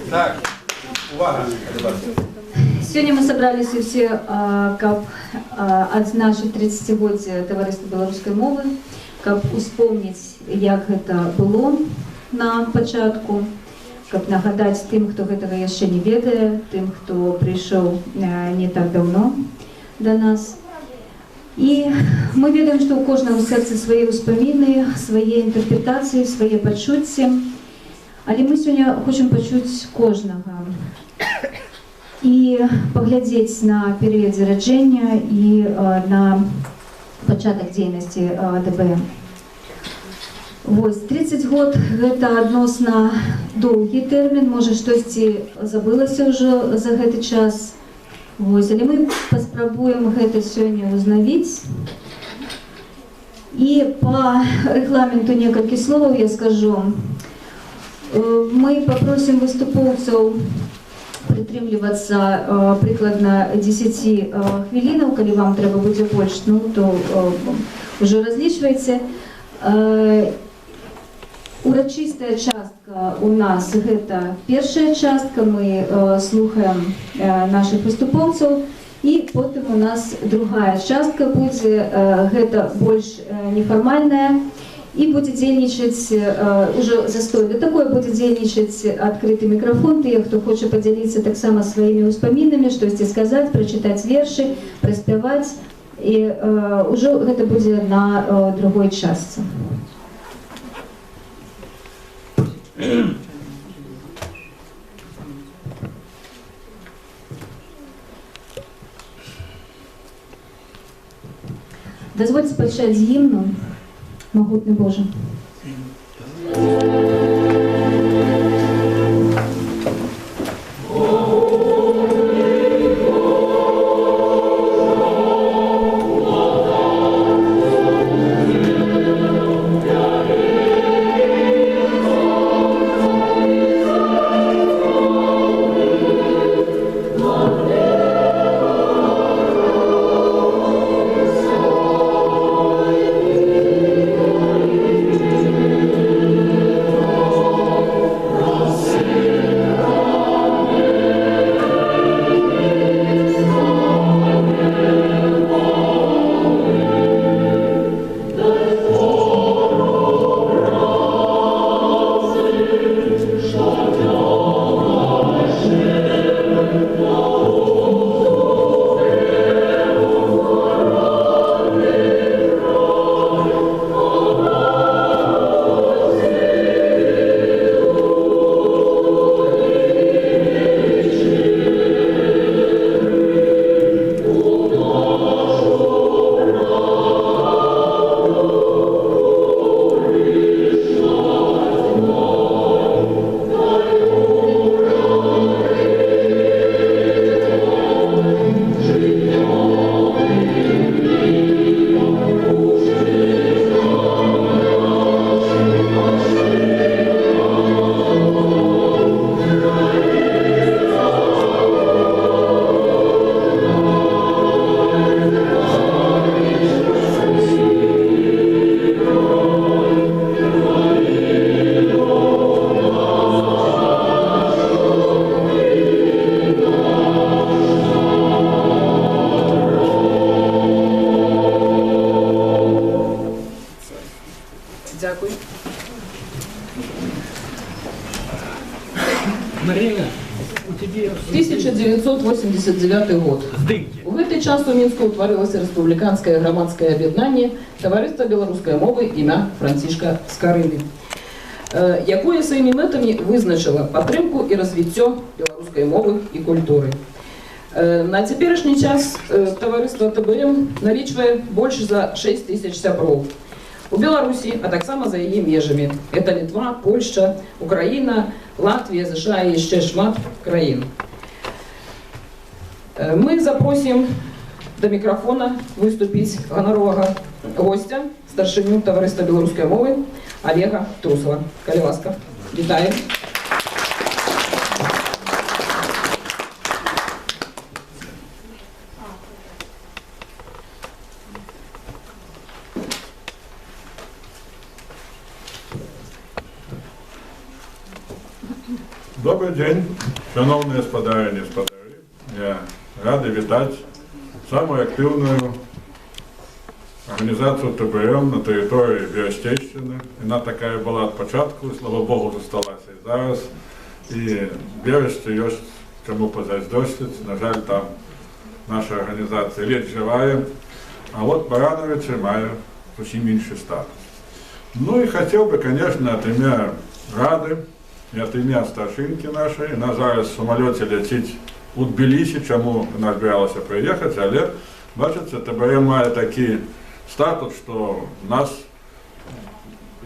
Так, увага. Сёння мы сабраліся ўсе, каб адзначыць 30-годдзе Таварыства беларускай мовы, каб успомніць, як гэта было на пачатку, каб нагадаць тым, хто гэтага яшчэ не ведае, тым, хто прыйшоў не так даўно да нас. І мы ведаем, што ў кожнага ў сэрцы свае ўспаміны, свае інтэрпрэтацыі, свае пачуцці. Але мы сёння хочам пачуць кожнага і паглядзець на перыяд зараджэння і на пачатак дзейнасці ДБМ. Вось, 30 год гэта адносна доўгі тэрмін, можа, штосьці забылася ўжо за гэты час. Вось, але мы паспрабуем гэта сёння ўзнавіць. І па рэгламенту некалькі словаў я скажу. Мы папросім выступоўцаў прытрымлівацца прыкладна 10 хвілінаў, калі вам трэба будзе больш, ну, то ўжо разлічвайце. Урачыстая частка у нас гэта першая частка, мы слухаем нашых выступоўцаў, і потым у нас другая частка будзе, гэта больш нефармальная, і будзе дзейнічаць, ужо застойна такое, будзе дзейнічаць адкрыты мікрафон, тыя, хто хоча падзяліцца таксама сваімі ўспамінамі, штосьці сказаць, прачытаць вершы, праспяваць, і ўжо гэта будзе на другой частцы. Дазвольце пачаць з гімну «Магутны Божа». Дзякуй. Марина, у тебе 1989 год. Здымки. У гэты час у Мінску ўтварылася рэспубліканскае грамадскае аб'яднанне Таварыства беларускай мовы імя Францішка Скарыны, якое сваімі мэтамі вызначыла падтрымку і развіццё беларускай мовы і культуры. На цяперашні час таварыства ТБМ налічвае больш за 6 тысяч сяброў у Беларусі, а таксама за яе межамі. Это Літва, Польшча, Украіна, Латвія, ЗША і яшчэ шмат краін. Мы запросім да мікрафона выступіць ганаровага госця, старшыню Таварыства беларускай мовы Алега Трусава. Калі ласка, вітаем. Добры дзень, шаноўныя спадарыні, спадары. Я рады вітаць самую актыўную арганізацыю ТБМ на тэрыторыі Берасцейшчыны. Яна такая была ад пачатку, слава Богу, засталася і зараз. І Берасці ёсць чаму пазайздросціць. На жаль, там наша арганізацыя ледзь жывая, а вот Баранавічы мае зусім іншы статус. Ну і хацеў бы, конечно, ад імя Рады і ад імя старшынкі нашай, яна зараз в самалёце ляціць у Тбілісі, чаму яна збіралася прыехаць, але, бачыце, ТБМ мае такі статус, што нас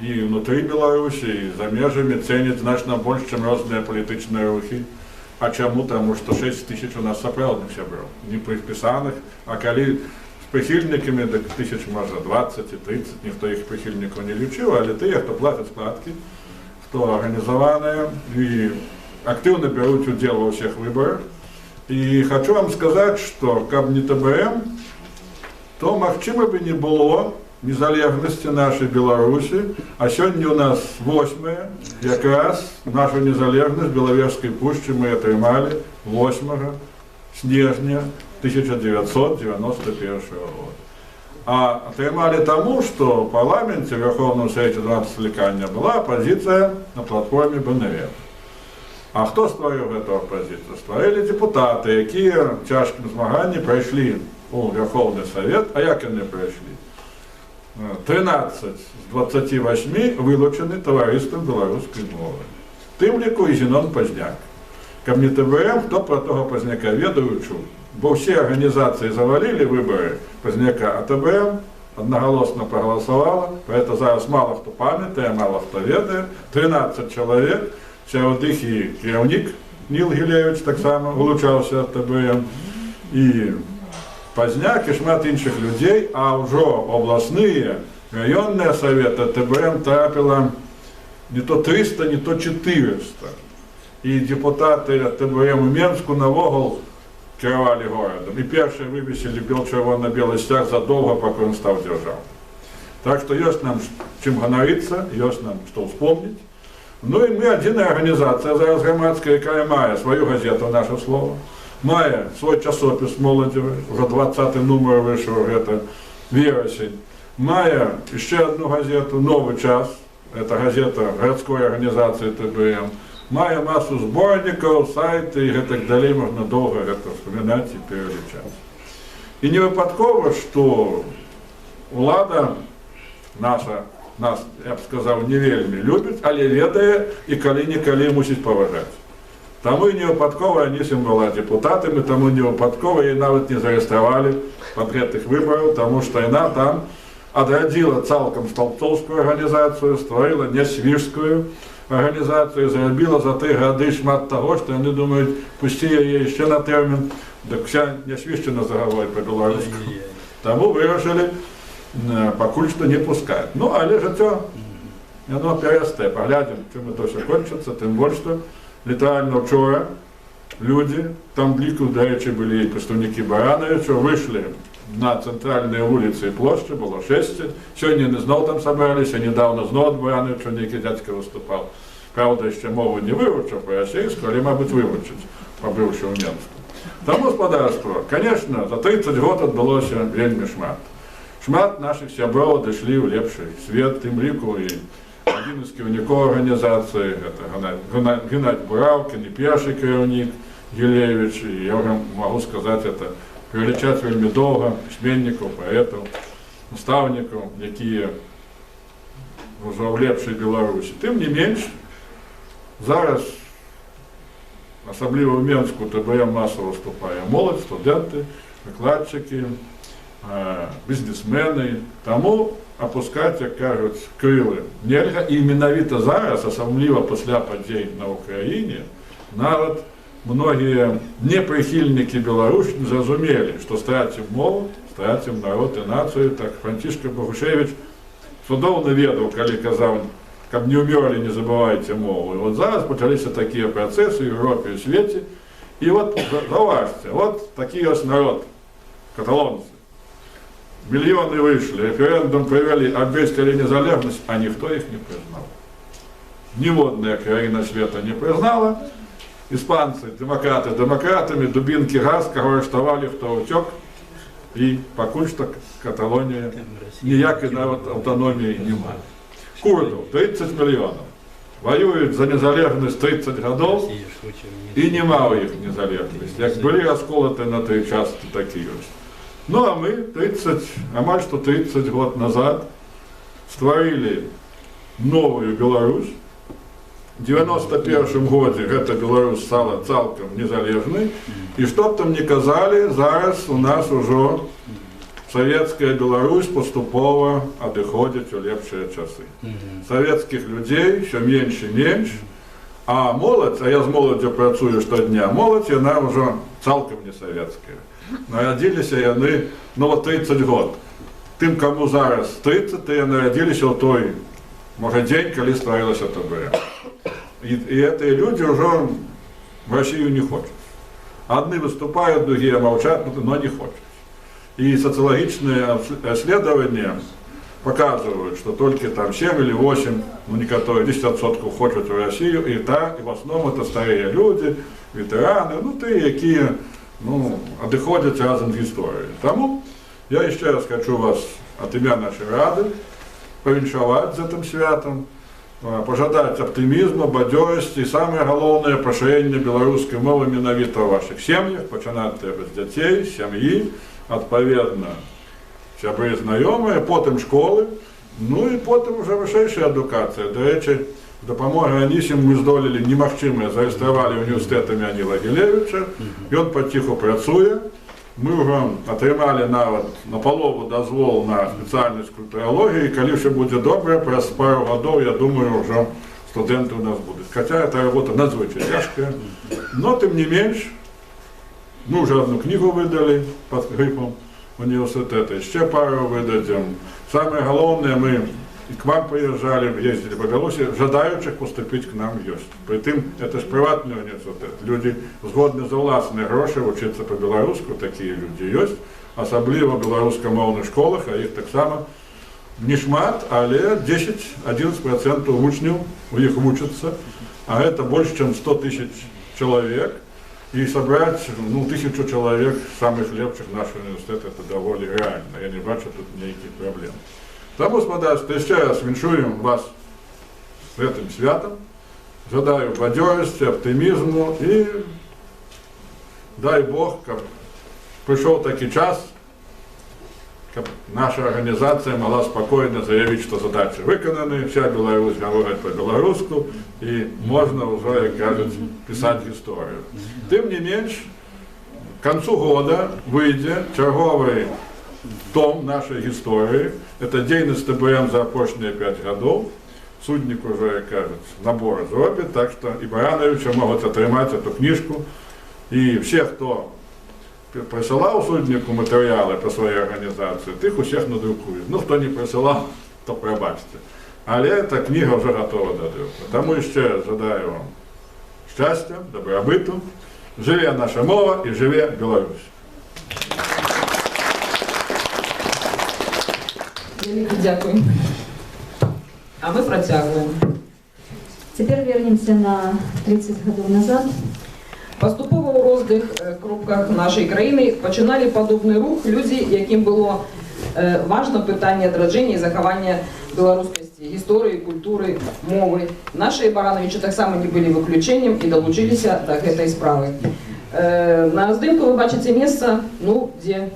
і ўнутры Беларусі, і за межамі цэняць значна больш, чым розныя палітычныя рухі. А чаму? Таму што 6 тысяч у нас сапраўдных сяброў, не прыпісаных, а калі з прыхільнікамі, дык тысяч, можа, 20 і 30, ніхто іх прыхільнікаў не лічыў, але тыя, хто плацяць складкі, хто арганізаваныя і актыўна бяруць удзел ва ўсіх выбарах. І хачу вам сказаць, што каб не ТБМ, то магчыма бы не было незалежнасці нашай Беларусі, а сёння у нас 8, якраз нашу незалежнасць Белавежскай пушчы мы атрымалі 8 снежня 1991 года. А атрымалі таму, што ў парламенце, Вярхоўным Савеце 12 склікання была апазіцыя на платформе БНФ. А хто стварыў гэту апазіцыю? Стварылі дэпутаты, якія ў цяжкім змаганні прайшлі у Вярхоўны Савет. А як яны прайшлі? 13 з 28 вылучаны Таварыствам беларускай мовы. Тым ліку і Зянон Пазняк. Каб не ТБМ, хто пра того Пазняка ведаў і чуў? Бо ўсе арганізацыі завалілі выбары Пазняка, а ТБМ аднагалосна прагаласавала, пра зараз мала хто памятае, мала хто ведае. 13 чалавек, сярод іх і кіраўнік Ніл Гілевіч таксама вылучаўся ад ТБМ, і Пазняк, і шмат іншых людзей, а ўжо абласныя, раённыя саветы ТБМ трапіла не то 300, не то 400. І дэпутаты ТБМ у Менску наогул кіравалі горадам. І першыя вывесілі бел-чырвона-белы сцяг задоўга, пакуль ён стаў дзяржаўным. Так што ёсць нам чым ганарыцца, ёсць нам што ўспомніць. Ну і мы адзіная арганізацыя зараз грамадская, якая мае сваю газету «Наша слова», мае свой часопіс моладзевы, ужо 20 нумар выйшаў, гэта верасень, мае яшчэ одну газету «Новы час», это газета гарадской арганізацыі ТБМ, мае масу зборнікаў, сайты і гэтак далей, можна доўга гэта ўспамінаць і пералічаць. І не выпадкова, што улада наша нас, я б сказаў, не вельмі любіць, але ведае і калі-нікалі мусіць паважаць. Таму і не выпадкова Анісім была дэпутатамі, таму не выпадкова яе нават не зарэгістравалі пад гэтых выбараў, таму што яна там адрадзіла цалкам столбцоўскую арганізацыю, стварыла нясвіжскую арганізацыю, зрабіла за тры гады шмат таго, што яны думаюць, пусці яе яшчэ на тэрмін, дык вся Нясвіжчына загаворыць па-беларуску. Таму вырашылі пакуль што не пускаць. Ну, але жыццё, яно перастае. Паглядзім, чым это ўсё кончыцца, тым больш, што літаральна учора людзі, там ліку, дарэчы, былі і прадстаўнікі Баранавіча, выйшлі на цэнтральныя вуліцы і плошчы, было шэсце. Сёння яны зноў там сабраліся, нядаўна зноў ад Баранавіча нейкі дзядзька выступаў. Праўда, яшчэ мову не вывучыў па-расейску, але, мабыць, вывучыць, пабыўшы ў Менску. Таму, спадарства, конечно, за 30 год адбылося вельмі шмат. Шмат нашых сяброў адышлі ў лепшы свет, тым ліку і адзін з кіраўнікоў арганізацыі, гэта Геннадзь Бураўкін, і першы кіраўнік Гілевіч, і я вам магу сказаць, это пералічаць вельмі доўга пісьменнікаў, паэтаў, настаўнікаў, якія ўжо ў лепшай Беларусі. Тым не менш, зараз, асабліва ў Менску, ТБМ масава выступае моладзь, студэнты, выкладчыкі, бізнесмены. Таму апускаць, як кажуць, крылы нельга. І менавіта зараз, асабліва пасля падзей на Украіне, нават многія непрыхільнікі Беларусі зразумелі, што страцім мову, страцім народ і нацыю. Так Францішка Багушэвіч цудоўна ведаў, калі казаў, каб не ўмёрлі, не забывайце мову. І вот зараз пачаліся такія працэсы ў Еўропе і ў свеце. І вот, заўважце, вот такі ёсць народ, каталонцы. Мільёны выйшлі, рэферэндум правялі, абвесцілі незалежнасць, а ніхто іх не прызнаў. Ніводная краіна света не прызнала. Іспанцы, дэмакраты дэмакратамі, дубінкі, газ, каго арыштавалі, хто ўцёк. І пакуль што Каталонія ніякай нават аўтаноміі не мае. Курдаў 30 мільёнаў. Ваююць за незалежнасць 30 гадоў, і няма ў іх незалежнасці. Як былі расколаты на тры часткі, так і ёсць. Ну а мы 30, амаль што 30 год назад стварылі новую Беларусь. У 91 годзе гэта Беларусь стала цалкам незалежнай. І што б там не казалі, зараз у нас ужо савецкая Беларусь паступова адыходзіць у лепшыя часы. Савецкіх людзей ўсё менш і менш, а моладзь, а я з моладдзю працую штодня, моладзь яна ўжо цалкам не савецкая. Нарадзіліся яны, ну вот 30 год. Тым, каму зараз 30, тыя нарадзіліся ў той, можа, дзень, калі стварылася ТБМ. І гэтыя людзі ўжо в Россию не хочуць. Адны выступаюць, другія маўчаць, но не хочуць. І сацыялагічныя исследования показывают, что только там 7 или 8, ну некоторые 10% хочут в Россию, и, та, и в основном это старые люди, ветераны, ну тыя, якія, ну, адыходзяць разам з гісторыяй. Таму я еще раз хочу вас от імя нашай рады павіншаваць з гэтым святам, пажадаць аптымізму, бадзёрасці і самае галоўнае — пашырэнне беларускай мовы менавіта ў вашых сем'ях, пачынаць трэба з дзяцей, з сям'і, адпаведна, сябры, знаёмыя, потым школы, ну і потым уже вышэйшая адукацыя. Дарэчы, з дапамогай Анісім мы здолелі немагчымае, зарэгістравалі універсітэт імя Ніла Гілевіча, ён паціху працуе. Мы ўжо атрымалі нават на палову дазвол на спецыяльнасць культуралогіі, калі ўсё будзе добра, праз пару гадоў, я думаю, ўжо студэнты ў нас будуць. Хаця эта работа надзвычай цяжкая, но тым не менш, мы ўжо одну кнігу выдалі пад грыфам універсітэта, яшчэ пару выдадзім. Самае галоўнае, мы и к вам приезжали, ездили по Беларуси, жадающих поступить к нам есть. Притым, это ж приватный университет. Люди згодны за ўласныя грошы вучыцца па-беларуску, такія людзі ёсць, асабліва в беларускамоўных школах, а іх таксама не шмат, але 10-11% вучняў у іх вучацца, а это больше, чем 100 тысяч человек. И собрать, ну, 1000 человек самых лепшых наш университет — это довольно реально. Я не бачу тут ніякіх праблем. Таму, спадарства, яшчэ раз віншуем вас з гэтым святам. Жадаю бадзёрасці, аптымізму і дай Бог, каб прыйшоў такі час, каб наша арганізацыя могла спакойна заявіць, што задачы выкананы, вся Беларусь гаворыць па-беларуску і можна ўжо, як кажуць, пісаць гісторыю. Тым не менш, к канцу года выйдзе чарговы том нашай гісторыі. Это дзейнасць ТБМ за апошнія 5 гадоў. Суднік ужо, як кажуць, набор зробіць, так што і Баранавіча могуць атрымаць эту кніжку. І все, хто прысылаў Судніку матэрыялы па сваёй арганізацыі, тых усіх надрукуюць. Ну, хто не прысылаў, то прабачце. Але эта кніга ўжо гатова да друку. Таму яшчэ раз жадаю вам шчасця, дабрабыту. Жыве наша мова і жыве Беларусь! Вялікі дзякуй. А мы працягваем. Цяпер вернемся на 30 гадоў назад. Паступова ў розных кропках нашай краіны пачыналі падобны рух людзі, якім было важна пытанне адраджэння і захавання беларускасці, гісторыі, культуры, мовы. Нашыя Баранавічы таксама не былі выключэннем і далучыліся да гэтай справы. На здымку вы бачыце месца, ну, дзе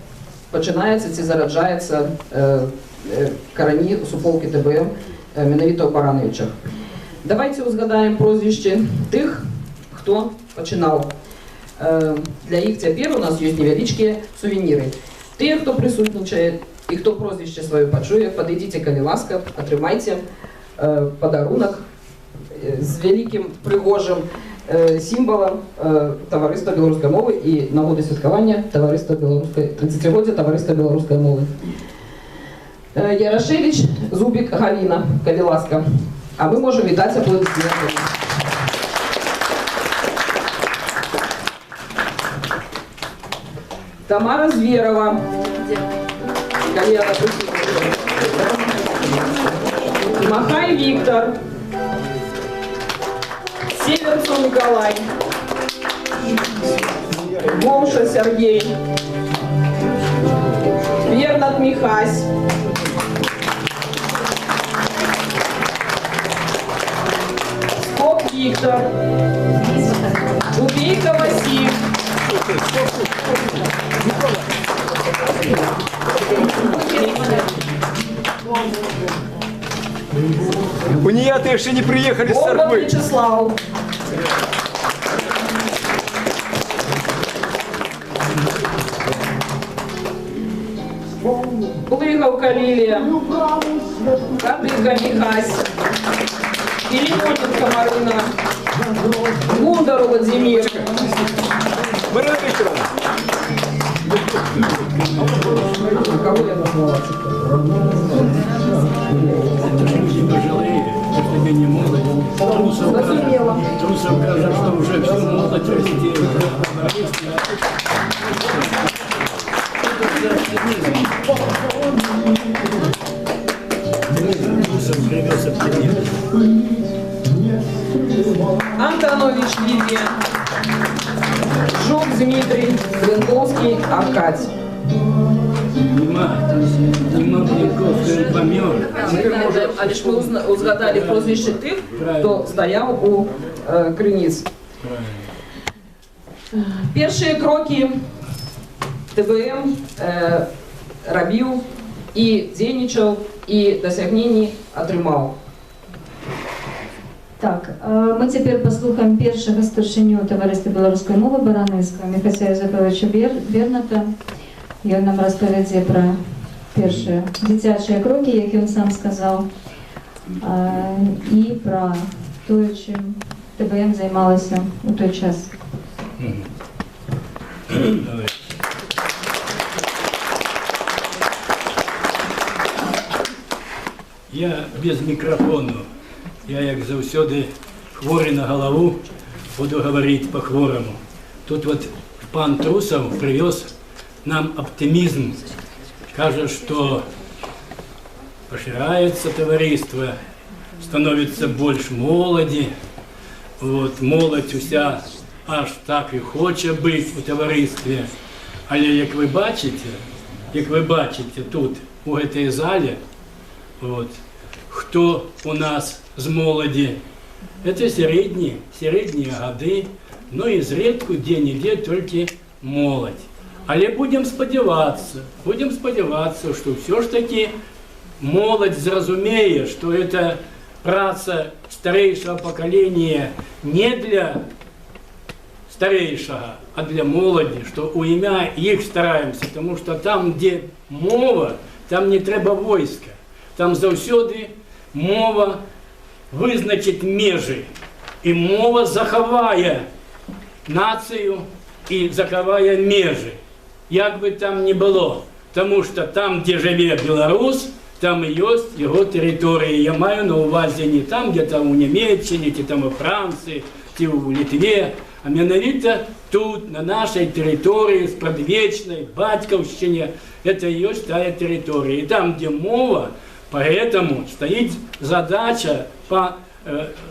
пачынаецца ці зараджаецца карані суполкі ТБМ, менавіта ў Баранавічах. Давайте узгадаем прозвішчы тых, хто пачынаў. Для іх цяпер у нас ёсць невялічкія сувеніры. Тыя, хто прысутнічае і хто прозвішча сваё пачуе, падыдзіце, калі ласка, атрымайце падарунак з вялікім прыгожым сімвалам Таварыства беларускай мовы і нагоды святкавання Таварыства беларускай 30-годдзя Таварыства беларускай мовы. Ярашевич Зубік Галіна, калі ласка. А мы можам вітаць апладысментамі. Тамара Зверова. Калі яна прысутнічае. Махай Виктор. Северцов Николай. Кеша Сяргей, Бернат Міхась, Скок Віктар, Бубейка Васіль, Уніяти ще не приїхали з Богдан церкви. Вячаслаў. Плыгаўка Лілія, Кадыга Міхась, Філімоненка Марына, Гундар Уладзімір, Марина Вікторовна, Кого я назвала? Это ж люди пожилые, это тебе не молодь. Трусов, Зразумела. Трусов кажа, что уже всю молодь растет. Трусов привез оптимизм. Антонович Лидия, Жук Дмитрий, Гринковский Аркадий. Нема, нема Блинковский, он помер. Але ж мы узгадалі прозвішчы тых, хто стаяў у крыніц. Першыя крокі ТБМ рабіў і дзейнічаў, і дасягненні атрымаў. Так, мы цяпер паслухаем першага старшыню Таварыства беларускай мовы Бараныцкага Міхася Юзефавіча Берната. Ён нам распавядзе пра першыя дзіцячыя крокі, як ён сам сказаў, і пра тое, чым ТБМ займалася ў той час. Давай. Я без мікрафону. Я, як заўсёды, хворы на галаву, буду гаварыць па-хвораму. Тут вот пан Трусов привез нам оптимизм. Кажа, что пашыраецца таварыства, становится больш моладзі. Вот, моладзь уся аж так і хоча быць у таварыстве. Але як вы бачыце тут, у гэтай зале, вот, хто у нас з моладзі, это сярэднія гады, ну і зрэдку дзе-нідзе толькі моладзь. Але будем спадзявацца, што ўсё ж такі моладзь зразумее, што это праца старэйшага пакалення не для старэйшага, а для моладзі, што ў імя іх стараемся, таму што там, дзе мова, там не трэба войска. Там заўсёды мова вызначыць межы. І мова захавае нацыю і захавае межы. Як бы там ні было. Таму што там, дзе жыве беларус, там і ёсць яго тэрыторыя. Я маю на ўвазе не там, дзе там у Нямеччыне, ці там у Францыі, ці ў Літве, а менавіта тут, на нашай тэрыторыі, спрадвечнай, бацькаўшчыне, это і ёсць тая тэрыторыя. І там, дзе мова, поэтому стаіць задача,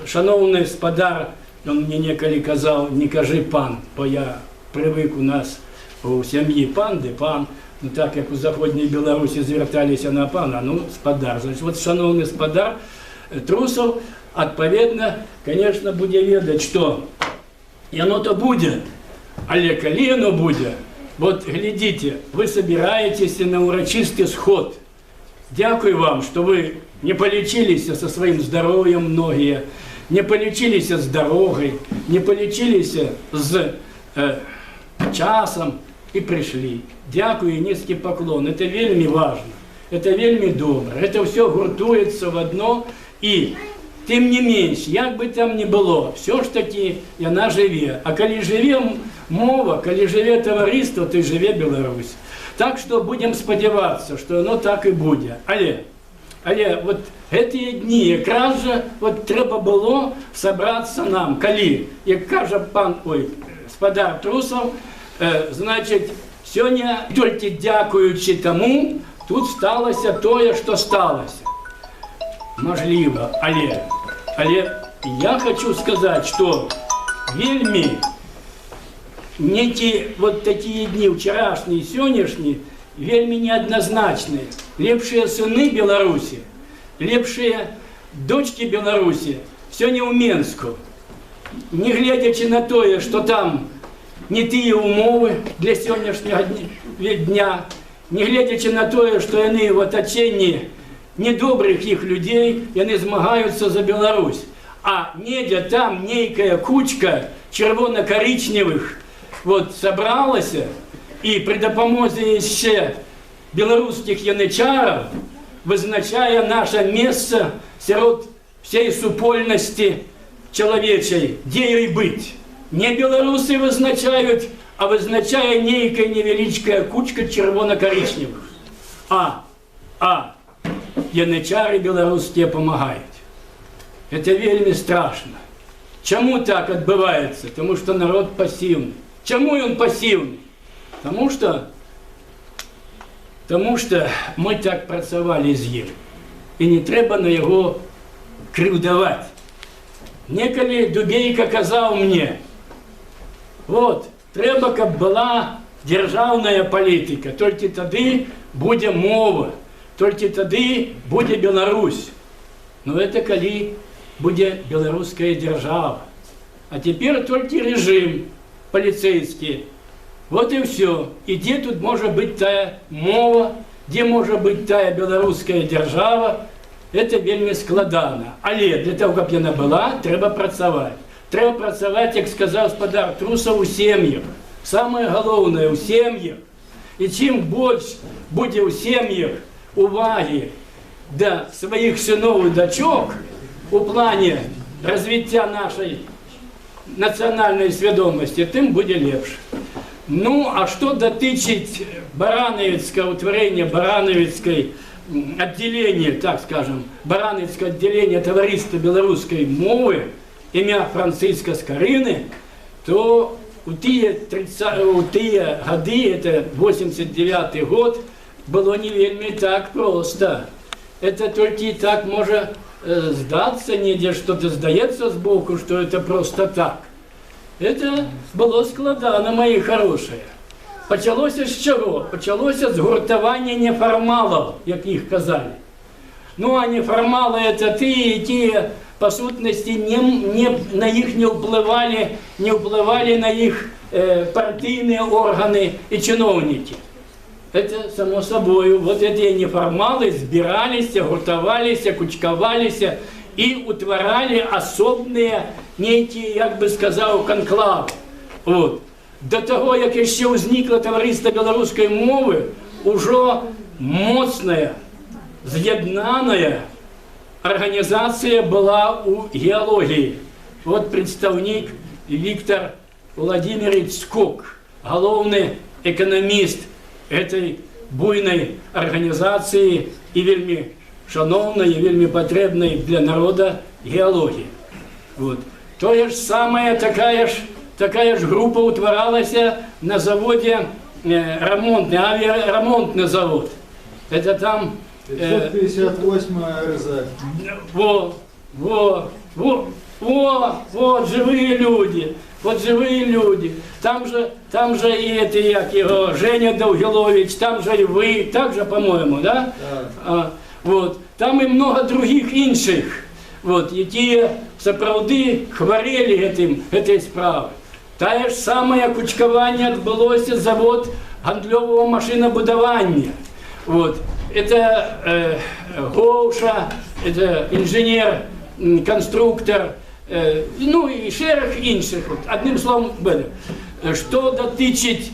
шаноўны спадар, ён мне некалі казаў, не кажы пан, бо я прывык у нас у сям'і пан, ды пан, ну так як у заходняй Беларусі звярталіся на пана, ну спадар. Значит, вот шаноўны спадар Трусаў, адпаведна, конечно, будзе ведаць, што яно то будзе, але калі яно будзе, вот глядзіце, вы собираетесь на урачысты сход. Дякую вам, что вы не полечились со своим здоровьем многие, не полечились с дорогой, не полечились с часом и пришли. Дякую и низкий поклон. Это вельми важно, это вельми добро, это все гуртуется в одно. И тем не меньше, як бы там ни было, все ж таки яна жыве. А калі жыве мова, калі жыве таварыства, то і жыве Беларусь. Так что будем спадзявацца, что оно так и будзе. Але вот гэтыя дні якраз жа вот трэба было сабрацца нам, калі, як кажа пан, ой, спадар Трусаў, значит, сёння толькі дзякуючы таму тут сталася тое, што сталася. Мажліва, але я хочу сказаць, што вельмі Некія вот такія дні, учарашні і сённяшні, вельмі неадназначныя. Лепшыя сыны Беларусі, лепшыя дочкі Беларусі сёння ў Менску. Не гледзячы на тое, што там не тыя умовы для сённяшняга дня, не гледзячы на тое, што яны ў атачэнні недобрых іх людзей, яны змагаюцца за Беларусь. А недзе там нейкая кучка чырвона-карычневых вот сабралася і пры дапамозе яшчэ беларускіх янычараў вызначае наша месца сярод всей супольнасці чалавечай, дзе ёй быць. Не беларусы вызначаюць, а вызначае нейкая невялічкая кучка чырвона-карычневых. А янычары беларускія памагаюць. Это вельмі страшна. Чаму так адбываецца? Таму што народ пасіўны. Чаму ён пасіўны? Таму што мы так працавалі з ім. І не трэба на яго крыўдаваць. Некалі Дубейка казаў мне: вот, трэба, каб была дзяржаўная палітыка, толькі тады будзе мова, толькі тады будзе Беларусь. Но это калі будзе беларуская дзяржава. А цяпер толькі рэжым паліцэйскі. Вот і ўсё. І дзе тут можа быць тая мова, дзе можа быць тая беларуская дзяржава, это вельмі складана. Але для того, каб яна была, трэба працаваць. Трэба працаваць, як сказаў спадар Трусаў, у сем'ях. Самае галоўнае — ў сем'ях. І чым больш будзе ў сем'ях увагі да сваіх сыноў і дачок у плане развіцця нашай нацыянальнай свядомасці, тым будзе лепш. Ну, а што датычыць Баранавіцкага утварэння, Баранавіцкай аддзялення, так скажем, Баранавіцкае аддзяленне Таварыства беларускай мовы імя Францыска Скарыны, то у тыя, 30, у тыя гады, это 89 год, было не вельмі так просто. Это толькі так можа здацца недзе, что-то здаецца сбоку, что это просто так. Это было складана, мои хорошие. Пачалося з чаго? Пачалося з гуртавання нефармалаў, як іх казалі. Ну, а нефармалы — это тыя, якія па сутнасці не, на іх не ўплывалі на іх партыйныя органы і чыноўнікі. Это само собою. Вот эти неформалы збіраліся, гуртаваліся, кучкаваліся і утваралі асобныя нейкія, як бы сказаў, канклавы. Вот. До таго, як яшчэ ўзнікла Таварыства беларускай мовы, ужо моцная, з'яднаная арганізацыя была ў геалогіі. Вот прадстаўнік Виктор Владимирович Скок, галоўны эканаміст этой буйной арганізацыі і вельмі шаноўнай, і вельмі патрэбнай для народа геалогіі. Вот. Тое ж самае, такая ж група утваралася на заводе рамонтны, авиаремонтный завод. Это там 558 РЗ. Во, во, во, во, вот живые люди, вот живые люди. Там же и это, як его, Женя Долгилович, там же и вы, так же, по-моему, да? Да. А, вот. Там і много других інших, вот, які сапраўды хварелі гэтай справы. Тае ж самае кучкаванне адбылося завод гандлёвого машынабудавання. Вот. Это Гоуша, это інженер, конструктор, ну і шэраг іншых. Вот. Адным словом, были. Што датычыць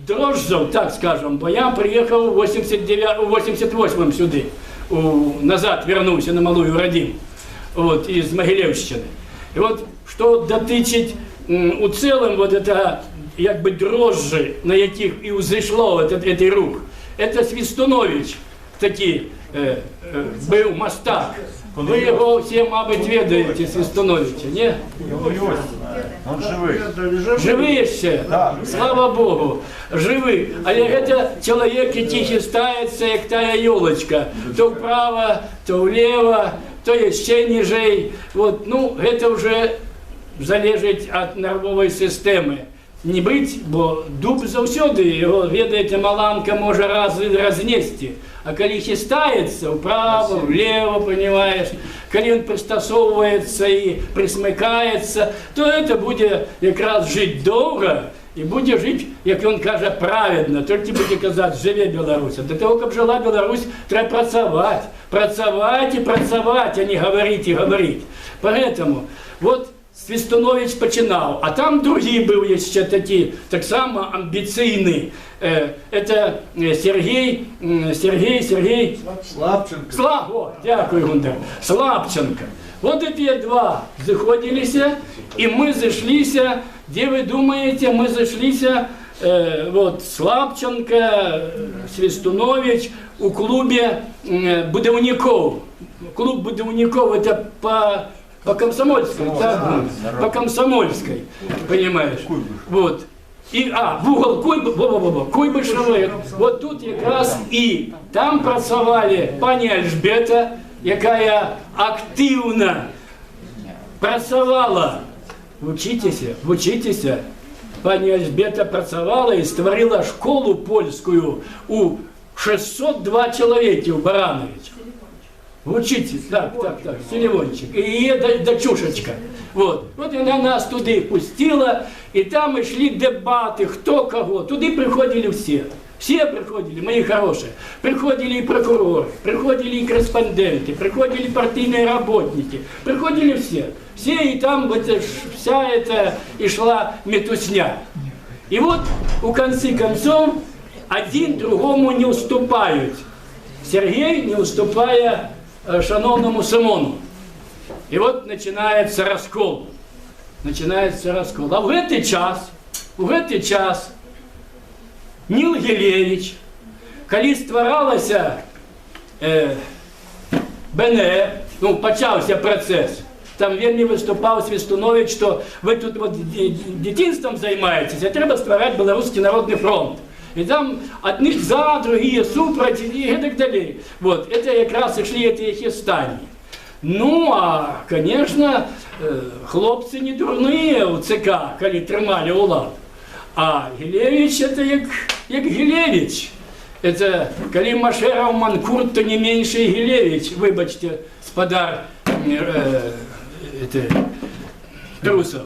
дрожжаў, так скажем, бо я приехал в 89, у 88 сюды, назад вернулся на малую радзіму, вот, из Могилевщины. И вот, что датычыць у целом вот это, як бы, дрожжи, на якіх і ўзышло этот рух, это Свистунович, такі быў мастак. Вы его все, мабыць, ведаеце, Свистуновича, не? Он живый. Жывы яшчэ? Слава Богу, жывы. Але гэта чалавек, які хістаецца, як тая ёлачка. То вправо, то влево, то яшчэ ніжэй. Вот, ну, гэта уже залежыць ад нервовай сістэмы. Не быць, бо дуб заўсёды, яго, ведаеце, маланка можа разнесці. А калі хістаецца ўправа, влево, понимаешь, калі ён прыстасоўваецца і прысмыкаецца, то это будзе якраз жыць доўга і будзе жыць, як ён кажа, праведна, толькі будзе казаць: «Жыве Беларусь». А для того, каб жыла Беларусь, трэба працаваць, працаваць і працаваць, а не гаварыць і гаварыць. Поэтому вот Свістуновіч пачынаў, а там другі быў яшчэ такі, таксама амбіцыйны. Это Сергей, Сергей, Сергей Слабченко. О, дякую, Гундар. Слабченко. Вот эти два заходились, и мы зашлись, где вы думаете, мы зашлись, вот, Слабченко, Свистунович у клубе Будаўнікоў. Клуб Будаўнікоў — это по Комсомольской, так? По Комсомольской, понимаешь? Вот. І, в угол во, во, во, Куйбышевої, вот тут якраз і там працавалі пані Альжбета, якая актыўна працавала. Вучыцеся, вучыцеся. Пані Альжбета працавала і стварыла школу польскую у 602 чалавекі ў Баранавічах. Вучыцеся, так, Селівончик. І яе дачушачка. Вот. Вот яна нас туды пусціла, і там ішлі дэбаты, хто каго. Туды прыходзілі ўсе. Все приходили, мои хорошие. Приходили и прокуроры, приходили и корреспонденты, приходили партийные работники, приходили все. Все, и там вот вся эта и шла метусня. И вот у конце концов один другому не уступают. Сергей не уступая шаноўнаму Симону. И вот начинается раскол. Начинается раскол. А в гэты час Ніл Гілевіч, калі стваралася БНФ, ну, пачаўся працэс, там вельмі выступаў Свістуновіч, што вы тут вот дзяцінствам займаецеся, а трэба ствараць Беларускі народны фронт. І там адны за, другія супраць і гэтак далей. Вот, это якраз ішлі эти хістанні. Ну, а, конечно, хлопцы не дурныя ў ЦК, калі трымалі ўладу. А Гілевіч — это як Гілевіч. Это калі Машэраў манкурт, то не меньше і Гілевіч, выбачте, спадар это, Трусов.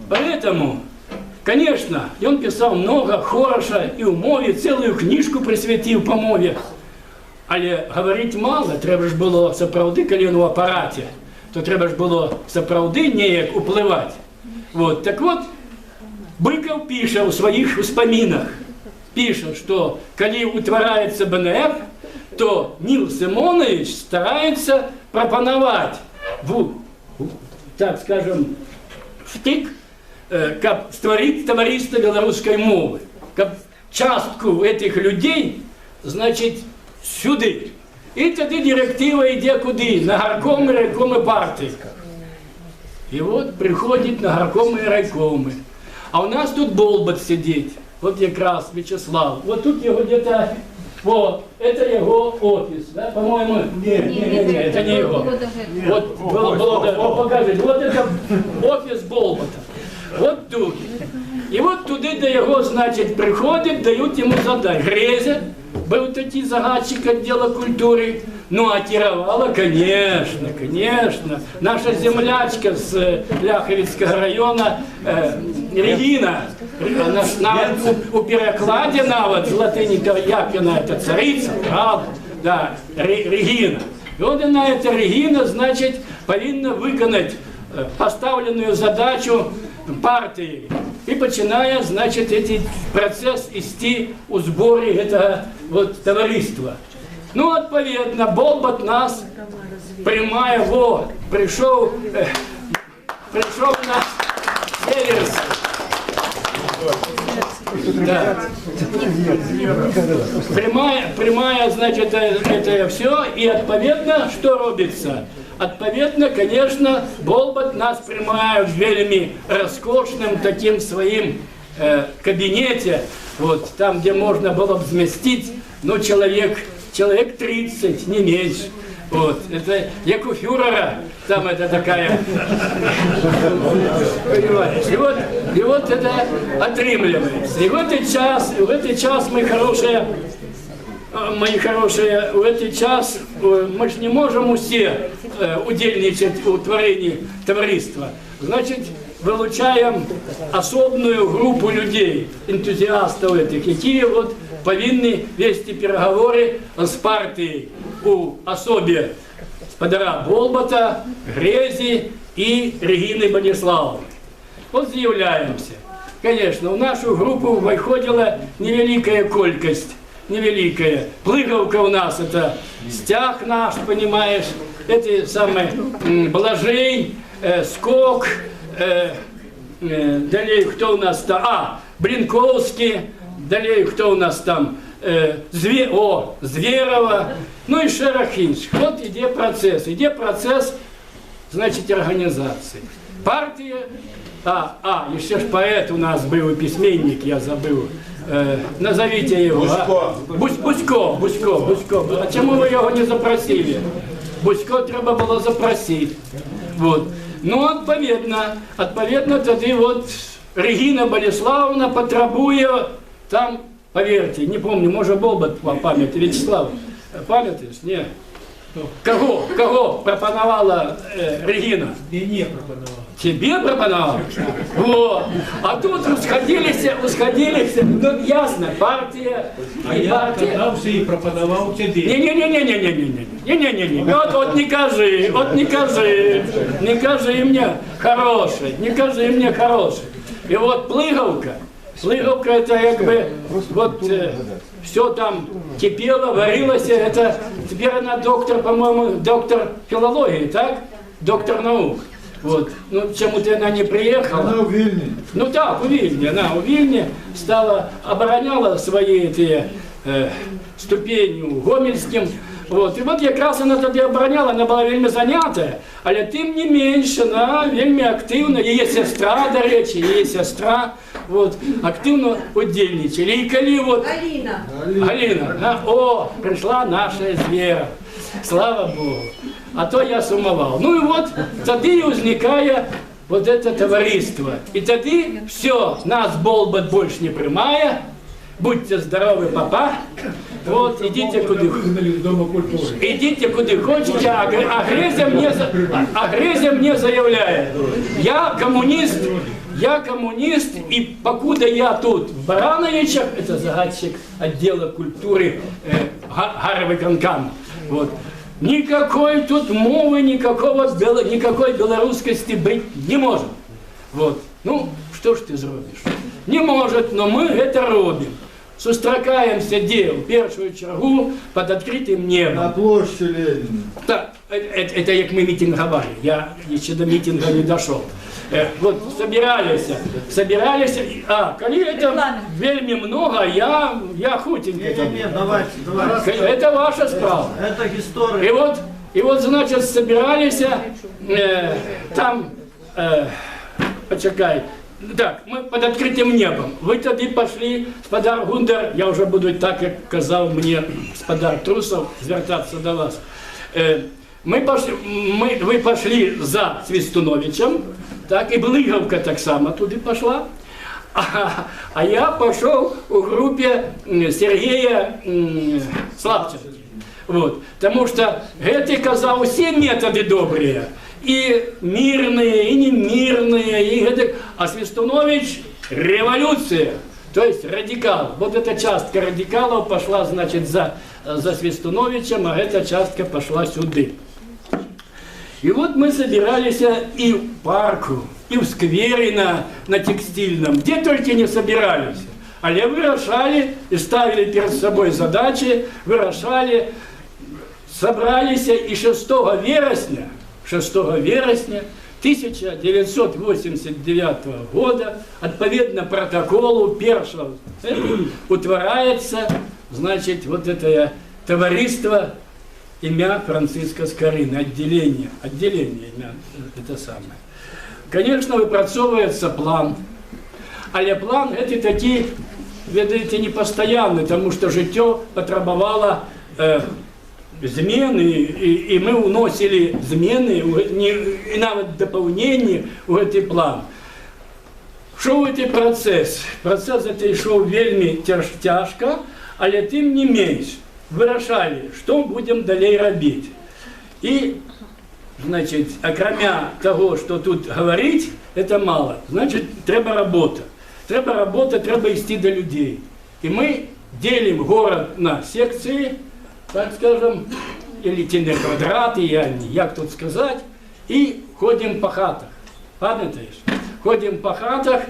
Поэтому, конечно, он писал много хорошо и ў мове, целую книжку присвятил по мове. Але гаварыць мала, трэба ж было сапраўды, калі ён у апараце, то трэба ж было сапраўды неяк уплываць. Вот, так вот, Быкаў піша ў сваіх успамінах, піша, што калі ўтвараецца БНФ, то Ніл Сымонавіч стараецца прапанаваць так скажем, втык, каб стварыць таварыства беларускай мовы, каб частку этих людей, значит, сюды. І тады дырэктыва ідзе куды? На гаркомы, райкомы партыі. И вот приходит на горкомы и райкомы. А у нас тут Болбат сидит. Вот якраз Вячеслав. Вот тут его где-то, вот, это его офис, да, по-моему, не, не, не, не, это не его. Вот, было, да, вот покажите, вот это офис Болбата. Вот тут. И вот туды до его, значит, приходят, дают ему задание. Грезя, был такі загадчик отдела культуры. Ну, а кіравала, конечно, конечно, наша землячка с Ляховицкого района, Регина. Она ж нават у перакладзе нават з латыні, то як яна, это царица, правда? Да, Регина. И вот она, эта Регина, значит, павінна выканаць поставленную задачу партии. И пачынае, значит, эти процесс идти у сборе этого вот товариства. Ну, адпаведна, Болбат нас прымае, во, пришел наш Северск. Да. Прымае, значит, это все, і адпаведна, што робіцца? Адпаведна, конечно, Болбат нас прымае в вельмі роскошным таким своим кабинете, вот, там, где можно было бы вместить, ну, человек 30, не меньше. Вот, это як у фюрера, там это такая, понимаешь, и вот это атрымліваецца. И в этот час мы хорошие, мои хорошие, в этот час мы ж не можем усе удзельнічаць у тварэнні таварыства. Значит, вылучаем асобную группу людей, энтузиастов этих, якія вот павінны весці перагаворы з партыяй у асобе спадара Болбата, Грэзі і Рэгіны Балеславаўны. Вот з'яўляемся. Конечно, в нашу группу выходила невеликая колькасць, невеликая. Плыгаўка у нас, это стяг наш, понимаешь, эти самые Блажей, Скок, далее кто у нас там, Блинковский, далее кто у нас там, Зверова, ну і шэраг іншых. Вот ідзе працэс, значит, организации. Партия, еще ж поэт у нас был, и пісьменнік, я забыл. Назовите его. Бусько. А? Бусько, Бусько, Бусько. А чому ви його не запросили? Бусько треба було запросити. Вот. Ну, адпаведна, тады вот Регина Болеславовна патрабуе там, поверьте, не помню, можа, Болбат памятае, Вячеслав, памятаеш? Не. Кого? Кого прапанавала Регина? Мяне прапанавала. Тебе прапанавала? Во. А тут усходились, усходились, ну ясно, партия А и я партия. отказался и прапанаваў цябе. Не-не-не-не-не-не-не-не. Не-не-не-не. Вот, вот не кажы, вот не кажы, не кажы мне хороший, не кажы мне хороший. И вот Плыговка, Плыговка, это как бы вот все там кипело, варилось, это теперь она доктор, по-моему, доктор филологии, так? Доктор наук. Вот. Ну, чему-то она не приехала. Она ў Вільні. Ну так, у Вільні. Она у Вільні стала, обороняла свои эти ступени у Гомельским. Вот. І вот якраз она тады обороняла, она была вельмі занятая, але тым не менш она вельмі актыўна, яе сестра, дарэчы, яе сестра, вот, актыўна удзельнічалі. І калі вот Галина. Галина, да? О, пришла наша Звера. Слава Богу. А то я сумаваў. Ну и вот тады і ўзнікае вот это таварыства. І тады все, нас Болбат больш не прымае. Будьте здоровы, папа. Вот, идите куды Выгнали из Дома культуры. Идите куды хотите, а Грезя мне заявляет: я коммунист, и покуда я тут в Барановичах, это загадчик отдела культуры Гарвыканкам, вот, никакой тут мовы, никакой белорусскости быть не может. Вот. Ну, что ж ты зробіш? Не может, но мы это робім. Сустракаемся дзе? У першую чаргу под открытым небом. На площади Ленина. Так, это як мы митинговали. Я еще до митинга не дошел. Вот собирались, собирались. А, калі это Регламент. вельмі много, я хутенько там. Не, давайте, давайте. Это ваша справа. Это история. И вот, значит, собирались там, пачакай, так, мы под открытым небом. Вы тады пошли, спадар Гундар, я уже буду так, як казаў мне спадар Трусов, звяртацца до вас. Мы пошли, вы пошли за Свистуновичем, так, и Блыговка таксама туды пошла. А я пошел у группе Сергея Славченко. Вот. Потому что гэты казаў, усе методы добрыя. И мирные, и немирные, и гэтак. А Свистунович — революция, то есть радикал. Вот эта частка радикалов пошла, значит, за Свистуновичем, а эта частка пошла сюды. И вот мы собирались и в парку, и в сквере на Текстильном, где только не собирались. Але вырашалі и ставили перед собой задачи, вырашалі, собрались и 6 верасня, 6 верасня 1989 года, адпаведна протоколу першага, утвараецца, значит, вот это таварыства имя Франциска Скорыны, отделение имя, это самое. Конечно, выпрацоўваецца план, але план это такі, ведаеце, непостоянный, потому что жыццё патрабавала змены, і мы ўносілі змены і нават дапаўненні ў гэты план. Шоў гэты працэс. Працэс гэты ішоў вельмі цяжка, але тым не менш вырашалі, што будзем далей рабіць. І, значит, акрамя таго, што тут гаварыць, это мало. Значит, трэба работа. Трэба работа, трэба ісці да людзей. І мы делим город на секции, так скажем, или те на квадраты, я не, як тут сказать, и ходим по хатах. Памятаеш? Ходим по хатах,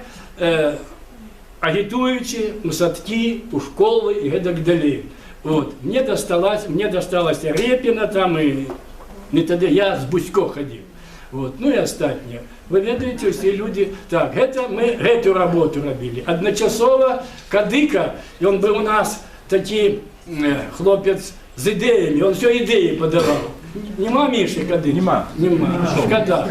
агітуючы у садкі, у школы і гэтак далей. Вот. Мне досталась Репина там, и не тады, я з Бусько ходил. Вот. Ну и астатнія. Вы ведаеце, усе люди. Так, гэта мы гэту работу рабілі. Адначасова Кадыка, і он быў у нас такі хлопец з ідэямі, он все ідэі падаваў. Нема Міши Кадыки? Нема. Нема. Шкада.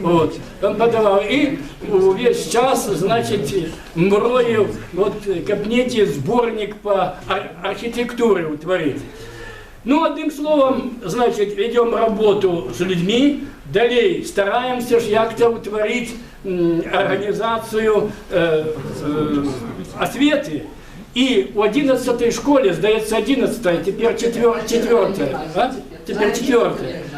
Вот. Он подавал. И увесь час, значит, мроіў, вот, каб некі зборнік по архитектуре утварыць. Ну, одним словом, значит, ведем работу с людьми, далей стараемся ж як-то утварить организацию осветы. И в 11 школе, здаецца, 11, теперь 4, а? Теперь 4.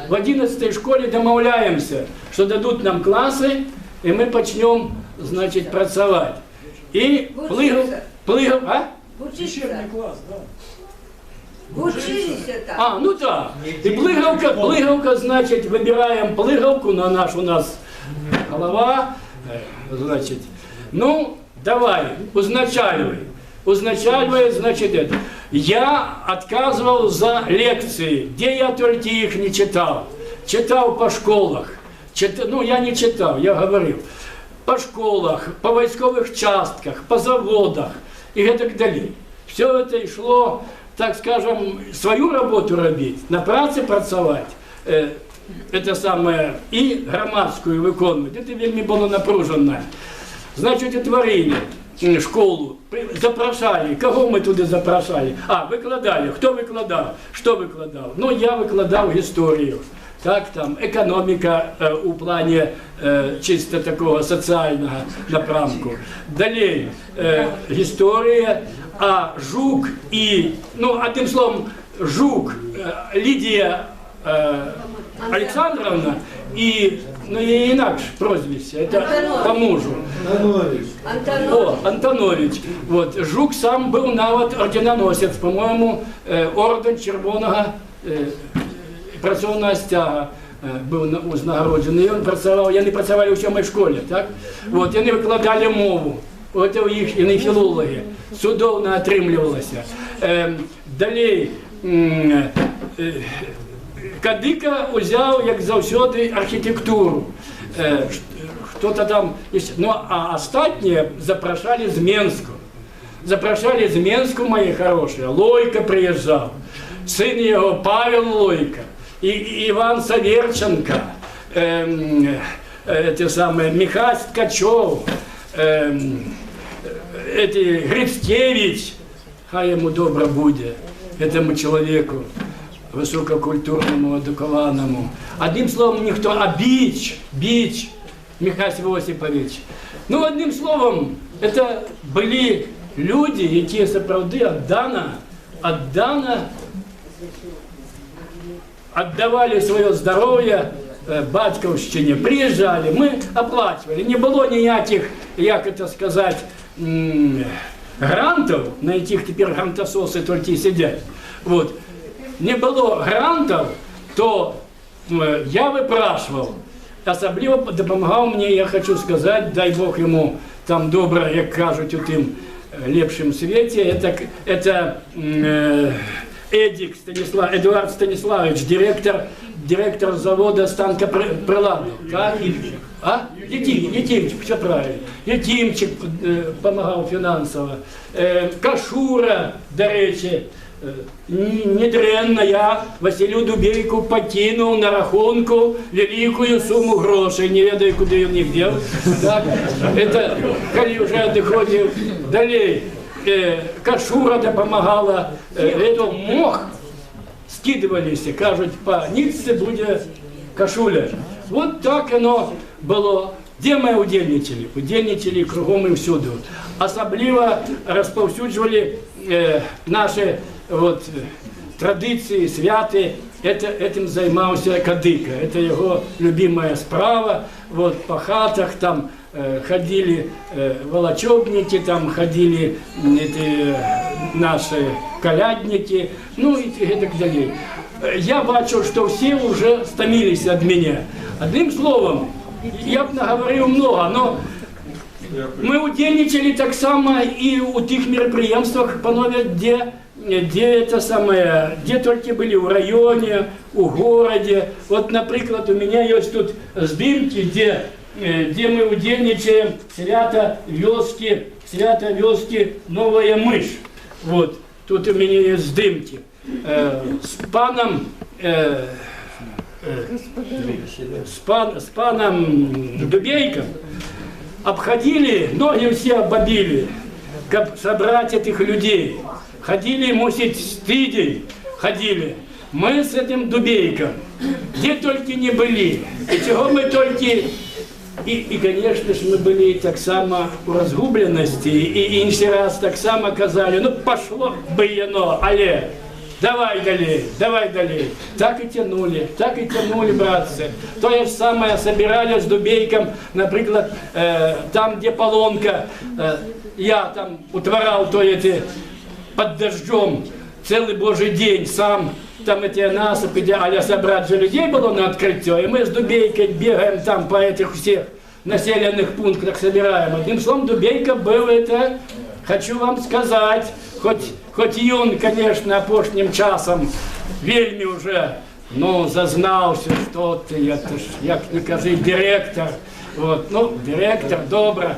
В 11 школе домовляемся, что дадут нам классы, и мы начнем, значит, працаваць. И плыгал, плыгал, а? Учиться. Училище там. А, ну да. И Плыговка, Плыговка, значит, выбираем Плыговку на наш у нас голова, значит. Ну, давай, узначальвай. Узначальвай, значит, это. Я отказывал за лекции, где я только их не читал. Читал по школах. Ну, я не читал, я говорил. По школах, по войсковых частках, по заводах и так далее. Все это и шло, так скажем, свою работу рабіць, на працы працаваць, это самое, і грамадскую выконваць. Это вельмі было напружана. Значит, утварылі школу, запрашалі. Кого мы туды запрашалі? А, выкладалі. Хто выкладаў? Што выкладаў? Ну, я выкладаў гісторыю. Так, там, эканоміка у плане чисто такого социального напрамку. Далей, гісторыя, а Жук і, ну, одним словом, Жук, Лидия Александровна и, ну, и інакш прозвище, это по мужу. Антонович. О, Антонович. Вот. Жук сам был нават орденоносец, по-моему, орден Червоного працоўнага сцяга быў узнагароджаны. І ён працаваў, яны працавалі ў сёмай школе, так? Вот, яны выкладалі мову. Вот у іх яны філолагі. Цудоўна атрымлівалася. Далей Кадыка узяў, як заўсёды, архітэктуру. Что-то там, ну, а астатнія запрашалі з Менску. Запрашалі з Менску, мои хорошие. Лойка приезжал, сын его Павел Лойко, и Иван Саверченко, эти самые, Михась Ткачев, эти, Грицкевич, хай ему добро будет, этому человеку, высококультурному, адукованому. Одним словом, никто, а Бич, Бич, Михась Осипович. Ну, одним словом, это были люди, які сапраўды аддана отдавали свое здоровье бацькаўшчыне, приезжали, мы оплачивали. Не было ніякіх, як это сказать, грантов, на якіх теперь грантососы только и сидят. Вот. Не было грантов, то я выпрашивал. Асабліва дапамагаў мне, я хочу сказать, дай Бог ему там добра, як кажуць, у тым лепшым свеце, это Эдик Станислав, Эдуард Станиславович, директор завода станкоприладов. Так? А? Етимчик, все правильно. Етимчик помогал финансово. Кашура, дарэчы, недрэнна я Василю Дубейку покинул на рахунку великую сумму грошей, не ведаю, куды ён их дел. Так? Это, калі уже адыходзіў далей, Кашура дапамагала, это мог. Скідваліся, кажуць, па нітцы будзе кашуля. Вот так яно было. Дзе мы удзельнічалі? Удзельнічалі кругом і ўсюды. Асабліва распаўсюджвалі нашы вот традыцыі, святы. Этим займаўся Кадыка. Это его любимая справа. Вот по хатах там ходили волочобники, там ходили эти наши колядники, ну и так далее. Я бачу, что все уже стомились от меня. Одним словом, я б наговорил много, но мы удзельнічалі таксама і ў тых мерапрыемствах, панове, где это самое, где только были в районе, у городе. Вот, например, у меня есть тут здымкі, где мы удзельнічаем свята вёскі Новая Мышь. Вот, тут у меня есть здымкі. С панам Дубейком обходили, ноги все оббобили, каб собрать этих людей. Ходили, мусіць, тыдзень ходили. Мы с этим Дубейком, где только не были, и чего мы только. И, конечно же, мы были таксама у разгубленасці, і іншы раз таксама казалі: «Ну пошло бы яно, але давай далей, давай далей». Так и тянули, братцы. То же самое собирали с Дубейком, например, там, где Полонка, я там утварал то эти под дождем целый божий день сам, там эти насыпи, але собрать же людей было на открытие, и мы с Дубейкой бегаем там по этих всех населенных пунктах, собираем. Одним словом, Дубейка был это, хочу вам сказать, хоть и он, конечно, апошнім часам вельмі уже, ну, зазнаўся, что ты, это ж, як не кажы, директор. Вот, ну, директор, добра.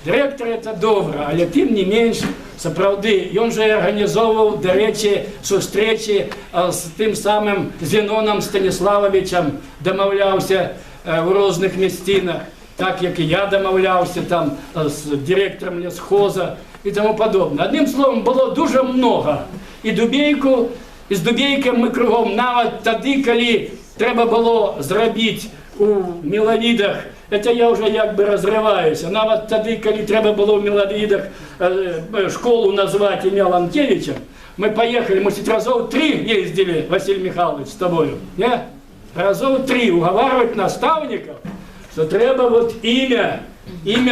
Директор — это добра, але тым не менш, сапраўды, ён жа і арганізоўваў, дарэчы, сустрэчы з тым самым Зеноном Станіславовичем, дамаўляўся ў розных мясцінах, так як і я дамаўляўся там з директором лесхоза и тому подобное. Одним словом, было дуже много. І Дубейку, і з Дубейкам мы кругом, нават тады, калі трэба было зрабіць у Мілавідах, это я уже як бы разрываюсь, а нават тады, калі трэба было ў Мілавідах школу назвать імя Ланкевича, мы поехали, может, разов три ездили, Василий Михайлович, с тобою, не? Разов три уговаривать наставников, что трэба вот имя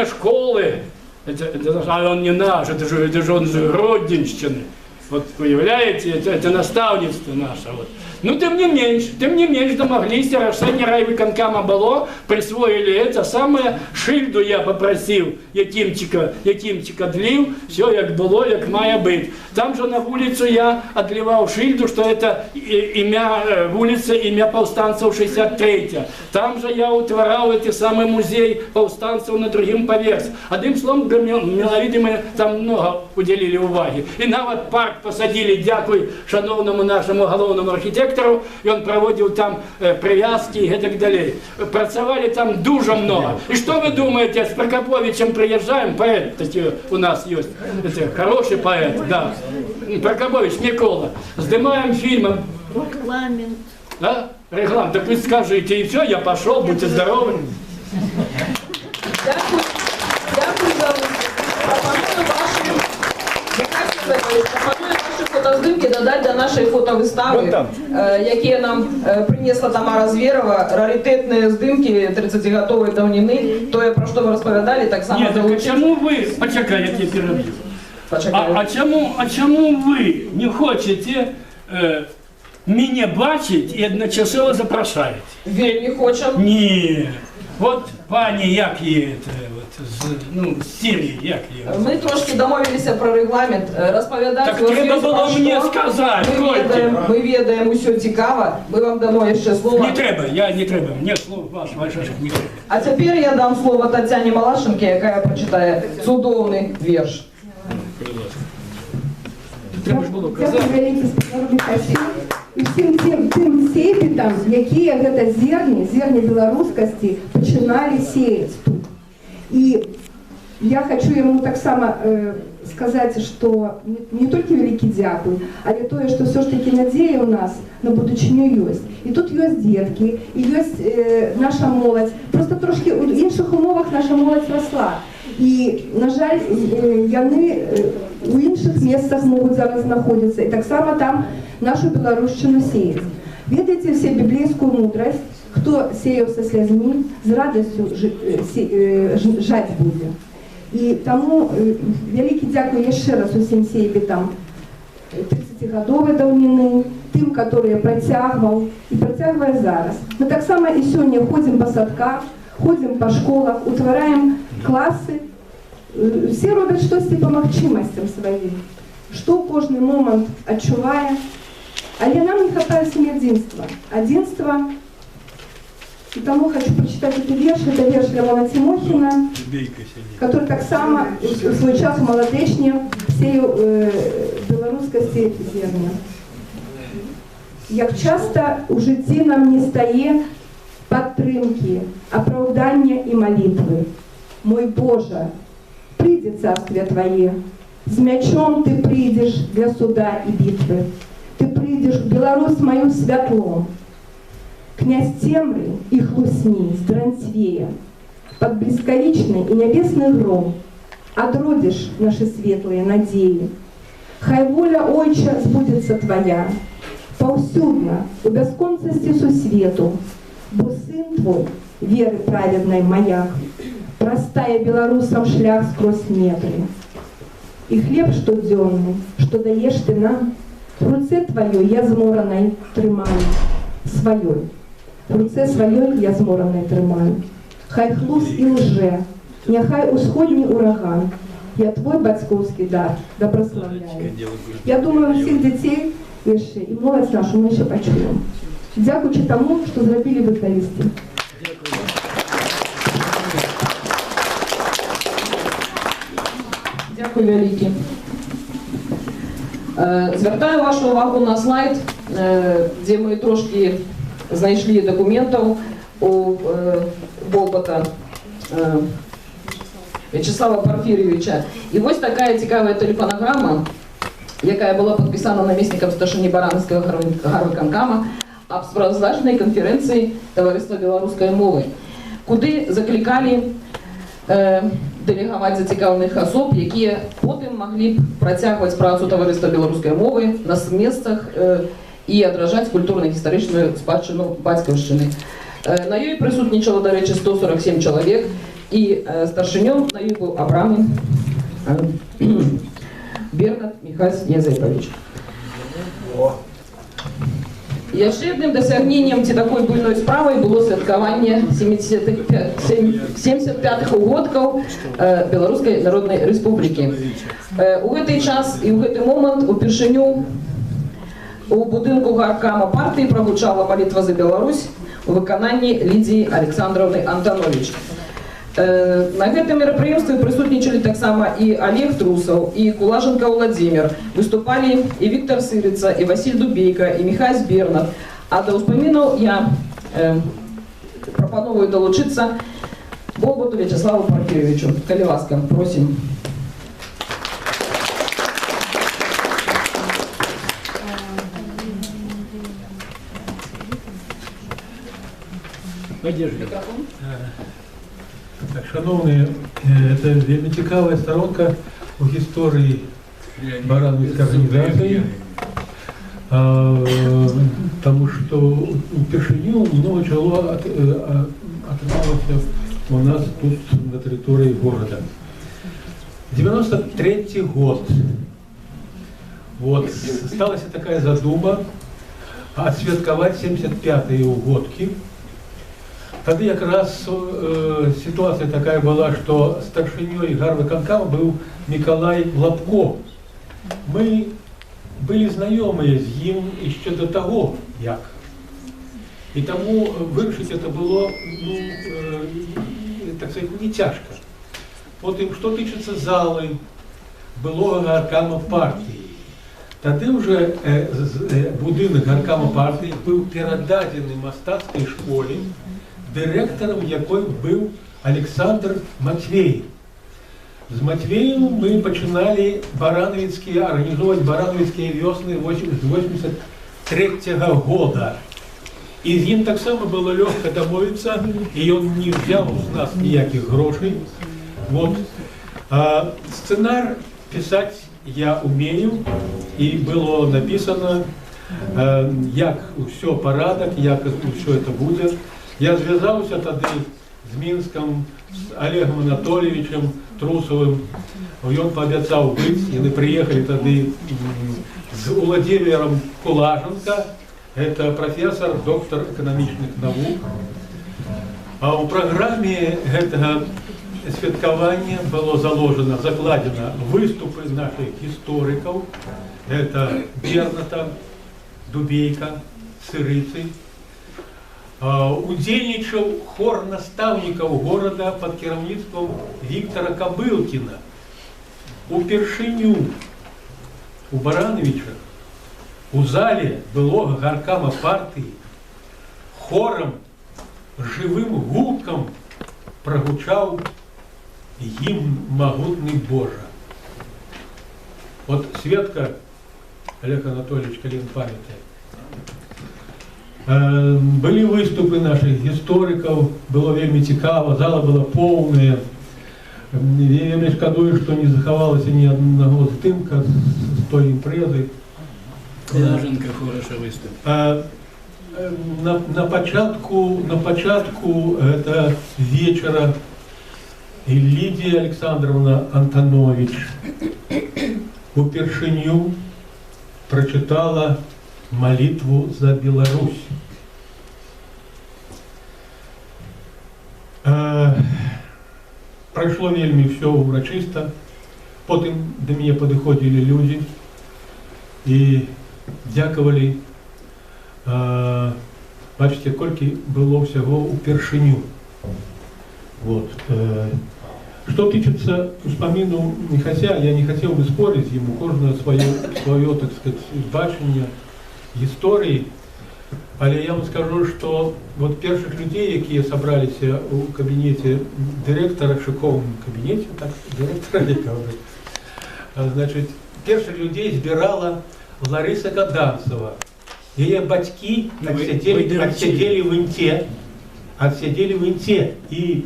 школы, это, а он не наш, это же он же Гродненщины. Вот уяўляеце, это наставництво наше. Вот. Ну, тем не меньше, домоглись, рашэнне райвыканкама было, присвоили это самое, шыльду я попросил, Якимчика длил, все як было, як мае быть. Там же на улицу я отливал шыльду, что это имя, улица имя повстанцев 63. Там же я утварал эти самый музей повстанцев на другим поверсе. Одним словом, для Миловиды мы там много уделили увагі. И нават парк посадили, дзякуй шаноўнаму нашаму галоўнаму архітэктару, и он проводил там привязки и так далее. Працавалі там дужа много. И что вы думаете, с Прокоповичем приезжаем, поэт такой у нас есть, это хороший поэт, да, Прокопович Микола, здымаем фильм. Регламент. Да? Регламент, так вы скажите, и все, я пошел, будьте здоровы. Дзякую. Дзякую за выступ. Прапаную вашы, Михайло Федорович, прапаную вашы фотаздымкі дадаць да нашай фотавыставы, Вон там. Якія нам прынесла Тамара Зверова, рарытэтныя здымкі 30-гадовай даўніны, тое, пра што вы распавядалі, таксама Нет, так а далучыць. чаму вы, пачакай, я тебя перебью. Пачакаю. А чаму вы не хочаце мяне бачыць і адначасова запрашаеце? Вельмі хочам. Не. Вот пані, як її, это, вот, ну, з Сирії, як її? Мы трошкі дамовіліся пра рэгламент. Распавядаць Так у вас трэба ёсць было пра мне што. сказаць, Мы Колькі. ведаем, усё цікава. Мы вам дамо яшчэ слова. Не трэба, я не трэба, мне слова вашых не трэба. А цяпер я дам слова Тацяне Малашенко, якая прачытае цудоўны верш. Трэба ж было казаць. Дзякуй вялікі спадару Міхасю і ўсім тым сейбітам, якія гэта зерні, зерні беларускасці пачыналі сеяць тут. І Я хочу яму таксама сказаць, што не толькі вялікі дзякуй, але тое, што ўсё ж такі надзея ў нас на будучыню ёсць. І тут ёсць дзеткі, і ёсць наша моладзь. Просто трошкі ў іншых умовах наша моладзь расла. І, на жаль, яны у іншых месцах могуць зараз знаходзіцца. І таксама там нашу беларушчыну сеяць. Ведаеце все біблейскую мудрасць, хто сеяў са слязьмі, з радасцю жаць будзе. І таму вялікі дзякуй яшчэ раз усім сейбітам 30-гадовай даўніны, тым, которые працягваў і працягвае зараз. Мы таксама і сёння ходзім па садках, ходзім па школах, утвараем класы. Усе робяць штосьці па магчымасцям сваім, што ў кожны момант адчувае. Але нам не хапае всім адзінства. Адзінства. І таму хочу прочитать этот верш. Это верш Леона Тимохина, который так само у свой час у Маладэчне сеяў беларускасці зерня. Як часта у жыцці нам не стае падтрымкі, апраўдання і малітвы. Мой Божа, прыйдзе царствие Твае, з мячом Ты прыйдзеш для суда і бітвы. Ты прыйдзеш в Беларусь мою святлом. Князь темры и хлусни здранцвея, под блескавічны і нябесны гром адродзіш наши светлыя надзеі. Хай воля, Ойча, збудзецца Твая, паўсюдна, у бясконцасці сусвету, бо сын Твой, веры праведнай маяк, простая беларусам шлях скрозь нетры. І хлеб штодзённы, што даеш ты нам, в руцэ Тваёй я зморанай трымаю, сваёй. В руцэ сваёй я зморанай трымаю. Хай хлус і лжэ, няхай усходні ураган, я твой бацькоўскі дар дабраслаўляю. Я думаю, усіх дзяцей яшчэ і моладзь нашу мы яшчэ пачуем. Дзякуючы таму, што зрабілі вы калісьці. Дзякуй вялікі. Звяртаю вашу увагу на слайд, дзе мы трошкі знайшлі дакументаў у Болбата Вячеслава Парфір'евіча. І вось такая цікавая тэлефанаграма, якая была падпісана намеснікам старшыні Баранаўскага гарвыканкама аб справаздачнай канферэнцыі Таварыства беларускай мовы, куды заклікалі дэлегаваць зацікаўленых асоб, якія потым маглі б працягваць працу Таварыства беларускай мовы на месцах і адражаць культурна-гістарычную спадчыну бацькаўшчыны. На ёй прысутнічала, дарэчы, 147 чалавек, і старшынём на ёй быў абраны Бернат Міхась Язэпавіч. Яшчэ адным дасягненнем ці такой буйной справай было святкаванне 75-х угодкаў Беларускай Народнай Рэспублікі. У гэты час і ў гэты момант упершыню у будынку гаркама партыі прагучала малітва за Беларусь у выкананні Лідзіі Александровны Антанович. На гэтым мерапрыемстве прысутнічалі таксама і Олег Трусаў, і Кулаженко Владимир. Выступалі і Віктор Сырыца, і Василь Дубейка, і Михась Бернат. А да ўспамінаў я прапановую далучыцца Болбату Вячеславу Парфір'евічу. Калі ласка, просім. Поддержи. Так, шановні, це вельми цікава сторонка у історії Барановської організації, тому що упершиню много чого отрималося у нас тут на території города. 93-й год. Вот, сталася такая задума отсвяткаваць 75-е угодки. Тады якраз ситуация такая была, что старшынёй гарвыканкама быў Миколай Лапко. Мы былі знаёмыя з ім яшчэ до таго, як. І таму вырашыць это было, ну, так сказать, не цяжка. Потым, што тычыцца залы былога гаркама партіі. Тады ўжо будынак гаркама партіі быў перададзены мастацкай школе, дырэктарам якой быў Александр Матвеев. З Матвеем мы пачыналі баранавіцкія, арганізоўваць баранавіцкія вёсны з 83-го года. І з ім таксама было лёгка дамовіцца, і ён не взяў з нас ніякіх грошай. Вот. А сцэнар пісаць я умею, і было напісана, як усё парадак, як усё это будзе. Я звязаўся тады з Мінскам, з Олегом Анатольевичем Трусовым. Ён паабяцаў быць, яны прыехалі тады з Уладзімірам Кулаженко, это прафесар, доктар эканамічных навук. А ў праграме гэтага святкавання было заложена, закладзена выступы нашых гісторыкаў. Это Берната, Дубейка, Сырыцы. Удзельнічаў хор настаўнікаў горада пад кіраўніцтвам Віктора Кабылкіна. Упершыню у Баранавічах у зале былога гаркама партыі хорам, жывым гукам прагучаў гімн «Магутны Божа». Вот Светка, Олег Анатольевич, калі ён памятае. Былі выступы нашых гісторыкаў, было вельмі цікава, зала была поўная. Я вельмі шкадую, што не захавалася ні аднаго здымка з той імпрэзы. Кулаженко хорошо выступил. На пачатку это вечера Лидия Александровна Антонович упершыню прочитала молитву за Беларусь. Прайшло вельмі ўсё урачыста. Потым да мяне падыходзілі людзі і дзякавалі. Бачыце, колькі было ўсяго ўпершыню. Вот. Что тычыцца успаміну Міхася, я не хацеў бы спорыць з ім, у кожнага сваё, так сказать, бачанне гісторыі. Але я вам скажу, што вот першых людзей, якія сабраліся ў кабінеце дырэктара, шыкоўным кабінеце, так, дырэктара, як гаворыць, значыць, першых людзей збірала Ларыса Каданцева. Яе бацькі Вы даручылі. Адсядзелі в Інце, адсядзелі в Інце. І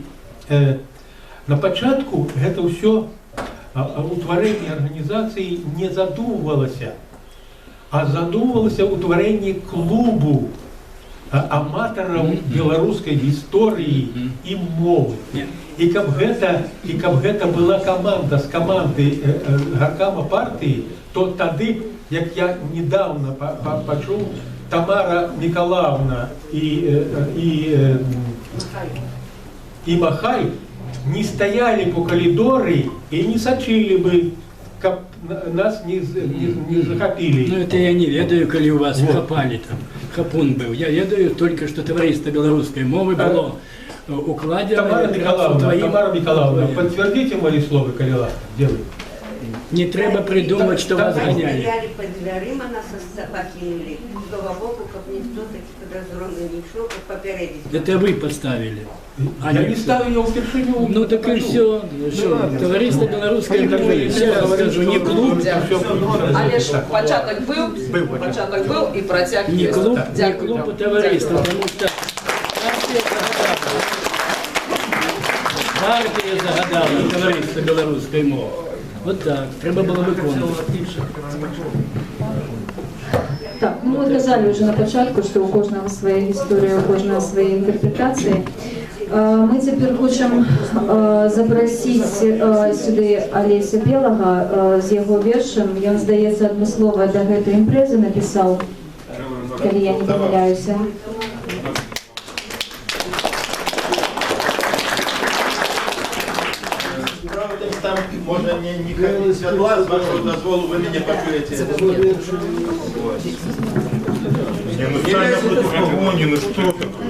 на пачатку гэта ўсё утварэнне арганізацыі не задумвалася, а задумвалася ўтварэнне клубу аматараў беларускай гісторыі і мовы. Не. І каб гэта была каманда з каманды гаркама партыі, то тады б, як я недавно пачуў, Тамара Миколаевна і Махай не стояли по калідоры і не сачылі бы, каб нас не захапілі. Ну, это я не ведаю, калі у вас Вот. хапалі там, хапун быў. Я ведаю только, что таварыства беларускай мовы было укладзена Тамара якраз у Миколаевна, Тамара Миколаевна, твоім. подтвердите мои слова, калі ласка, где вы? Не трэба придумать, что вас Так, гоняли. Стояли под дверима, нас покинули. З того боку, каб ніхто такі подозрённый не йшов, каб попередить. Это вы поставили. А Я не не ставил, я упершыню. Ну так и все. Что, таварыства беларускай мовы, еще раз скажу, не клуб, Але ж пачатак быў, пачатак быў і працяг не ёсць. клуб, не Дзякую клуб, вам. а таварыства, Дзякую вам. потому что партия загадала. Партия загадала таварыства беларускай мовы. Вот так, трэба было выконваць. Так, ну мы казалі ўжо на пачатку, што ў кожнага свая гісторыя, у кожнага свае інтэрпрэтацыі. Мы цяпер хочам запрасіць сюды Алеся Белага з яго вершам. Ён, здаецца, адмыслова да гэтай імпрэзы напісаў, калі я не памыляюся. Справа в тым, там можа не хапіць святла, з вашага дазволу, вы мяне пачуеце. Не, ну стань напротив Погони, ну что такое?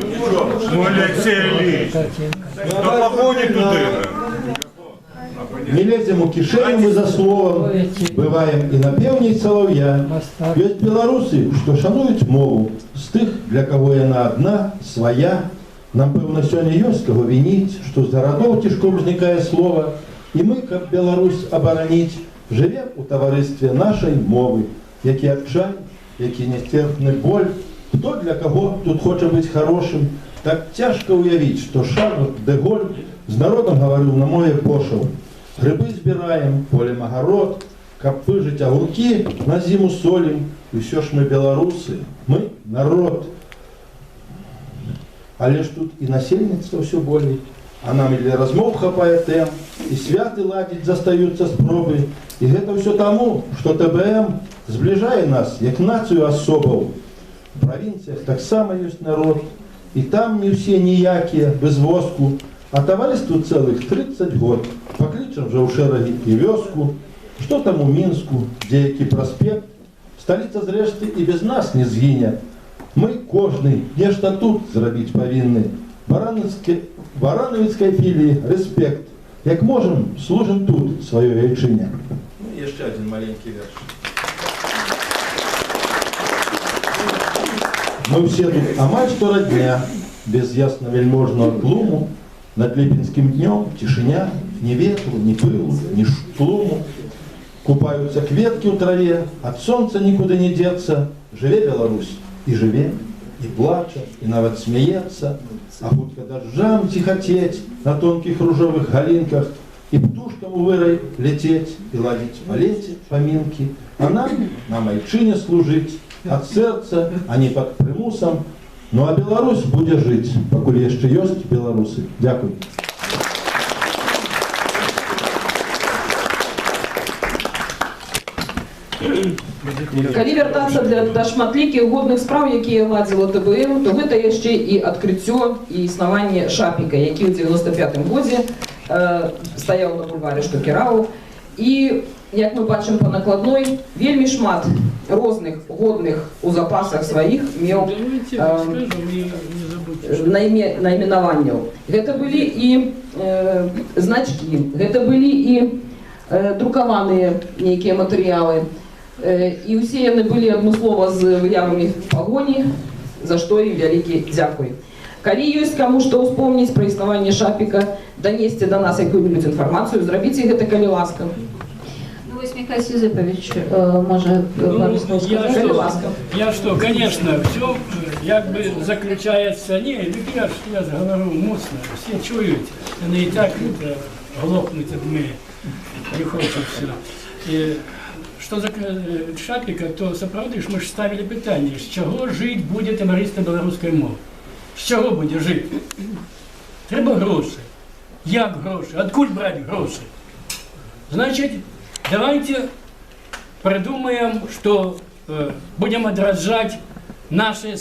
Ну, Алексей Ильич, до Погони туди. Не лезем у кішэню мы за словам, бываем і на пеўні салаўя. Ёсць беларусы, што шануюць мову, з тых, для каго яна адна, свая. Нам, пэўна, сёння ёсць каго вініць, што з гарадоў цішком знікае слова. І мы, каб Беларусь абараніць, жывем у таварыстве нашай мовы. Які адчай, які нестерпны боль, хто для каго тут хоча быць харошым, так цяжка ўявіць, што Шарль де Голь з народам гаварыў на мове пошаў. Грыбы збіраем, полем агарод, каб выжыць агуркі, на зіму солім. І ўсё ж мы беларусы, мы народ. Але ж тут і насельніцтва ўсё болей, а нам і для размоў хапае тэм, і святы ладзіць застаюцца спробы. І гэта ўсё таму, што ТБМ збліжае нас, як нацыю асобаў. У правінцыях таксама ёсць народ, і там не ўсе ніякія, без воску, а таварыству цэлых 30 год. Паклічам жа ў шэрагі і вёску, што там у Мінску, дзе які праспект, сталіца зрэшты і без нас не згіне. Мы кожны нешта тут зрабіць павінны. Баранавіцкай філіі рэспект. Як можам, служым тут сваёй айчыне. Ну, яшчэ адзін маленькі верш. Мы ўсе тут амаль што радня, без яснавяльможнага тлуму, над ліпеньскім днём цішыня, ні ветру, ні пылу, ні тлуму. Купаюцца кветкі ў траве, ад сонца нікуды не дзецца. Жыве Беларусь і жыве, і плача, і нават смяецца, а хутка дажджам ціхацець на тонкіх ружовых галінках, і птушкам у вырай ляцець, і ладзіць па леце памінкі, а нам айчыне служыць, ад сэрца, а не пад прымусам. Ну а Беларусь будзе жыць, пакуль яшчэ ёсць беларусы. Дзякуй. Калі вяртацца да шматлікіх годных спраў, якія ладзіла ТБМ, то гэта яшчэ і адкрыццё і існаванне Шапіка, які ў 95-м годзе стаяў на бульвары Штукерау. І, як мы бачым па накладной, вельмі шмат розных годных у запасах сваіх меў найменаванняў. Гэта былі і значкі, гэта былі і друкаваныя нейкія матэрыялы. І ўсе яны былі адмыслова з выявамі пагоні, за што ім вялікі дзякуй. Калі ёсць каму што ўспомніць пра існаванне Шапіка, данесці да нас якую-небудзь інфармацыю, зрабіце гэта, калі ласка. Ну, вось Михаил Юзепович, можа, пару слоў сказаць? Калі ласка. Я што, конечно, все як бы заключаецца... Не, я ж гавару моцна, все чуюць, яны і так глохнуць ад мяне, не хочуць все. Што за Шапіка, то сапраўды ж мы ж ставілі пытанне, з чаго жыць будзе таварыства беларускай мовы? З чаго будзе жыць? Трэба грошы. Як грошы? Адкуль браць грошы? Значыць, давайте прыдумаем, што будзем адраджаць наши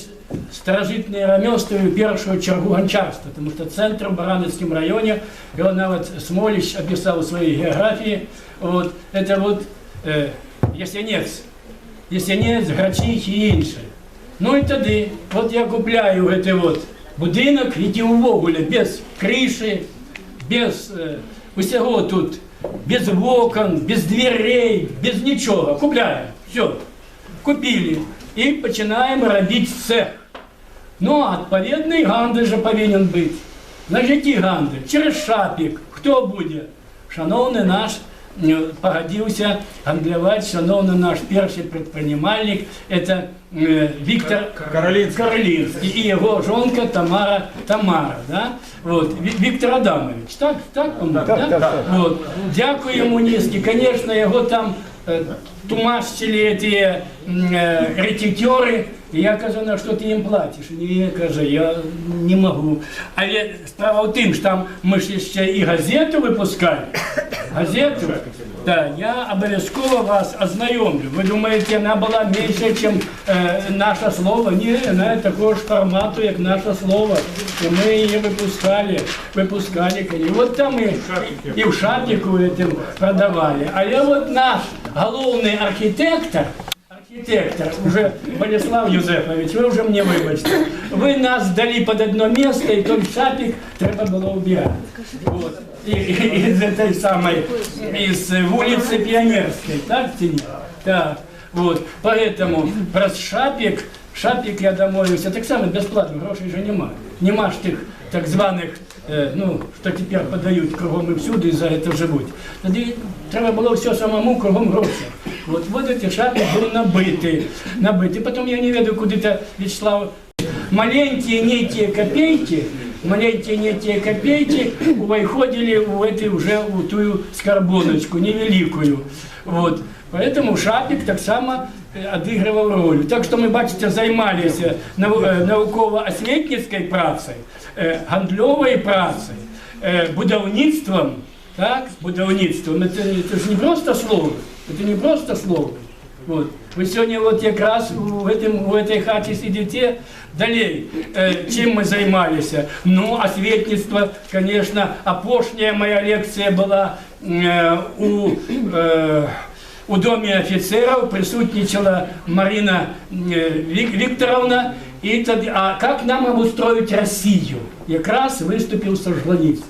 старажытныя рамёствы, у першую чаргу ганчарства, потому что цэнтр в Баранавіцкім раёне, его нават Смоліч апісаў у сваёй геаграфіі, вот, это вот Ясенец, Ясенец, Грачихі і іншыя. Ну і тады, вот я купляю гэты вот будынак, які ўвогуле без крышы, без усяго тут, без вокон, без дверей, без нічога. Купляем, все, купілі. І пачынаем рабіць цех. Ну, адпаведны гандаль жа павінен быць. Значит, які гандаль? Через Шапік. Хто будзе? Шаноўны наш пагадзіўся гандляваць, шаноўны наш першы прадпрымальнік, это Виктор Каролинский и его жонка Тамара, да? Вот, Виктор Адамович, так, так, он, да? Да? Да. Вот. Дякую ему низкий, конечно, его там тумашчили эти рэкетёры, і я кажу, на што ты ім плаціш? Не, кажа, я не магу. Але справа ў тым, што там мы ж яшчэ і газету выпускалі. Газету? Да, я абавязкова вас азнаёмлю. Вы думаеце, яна была меншая, чым «Наше слово»? Не, яна такого ж фармату, як «Наше слово». І мы яе выпускалі. І вот там і ў Шапіку этим прадавалі. Але вот наш галоўны архітэктар, уже Болеслав Юзефович, вы уже мне выбачьте, вы нас дали под одно место, и тот Шапик треба было убирать. Вот. Из этой самой, из улицы Пионерской, так, Тине? Так, вот. Поэтому про Шапик, я домовился, так само бесплатно, грошей же нема. Нема ж тих так званих ну, што цяпер падаюць кругом і ўсюды, і за гэта жывуць. Тады трэба было ўсё самому, кругом грошы. Вот гэты шапік быў набыты. Набыты. Потом я не ведаю, куды-то Вячеслав. Маленькие некие копейки, маленькие некие копейки увайходили в этой уже у тую скарбоночку, невеликую. Вот. Поэтому шапик так само отыгрывал роль. Так что мы, бачите, займались науково-осветницкой працей, гандлёвой працей, будаўніцтвам. Так, будаўніцтвам. Это же не просто слово. Это не просто слово. Вот. Вы сегодня вот как раз в этой хате сидите. Далей, чем мы займались? Ну, осветництво, конечно, апошняя моя лекция была у Доме офицеров, присутничала Марина Викторовна. И тогда, а как нам обустроить Россию? Как раз выступил Солженицын.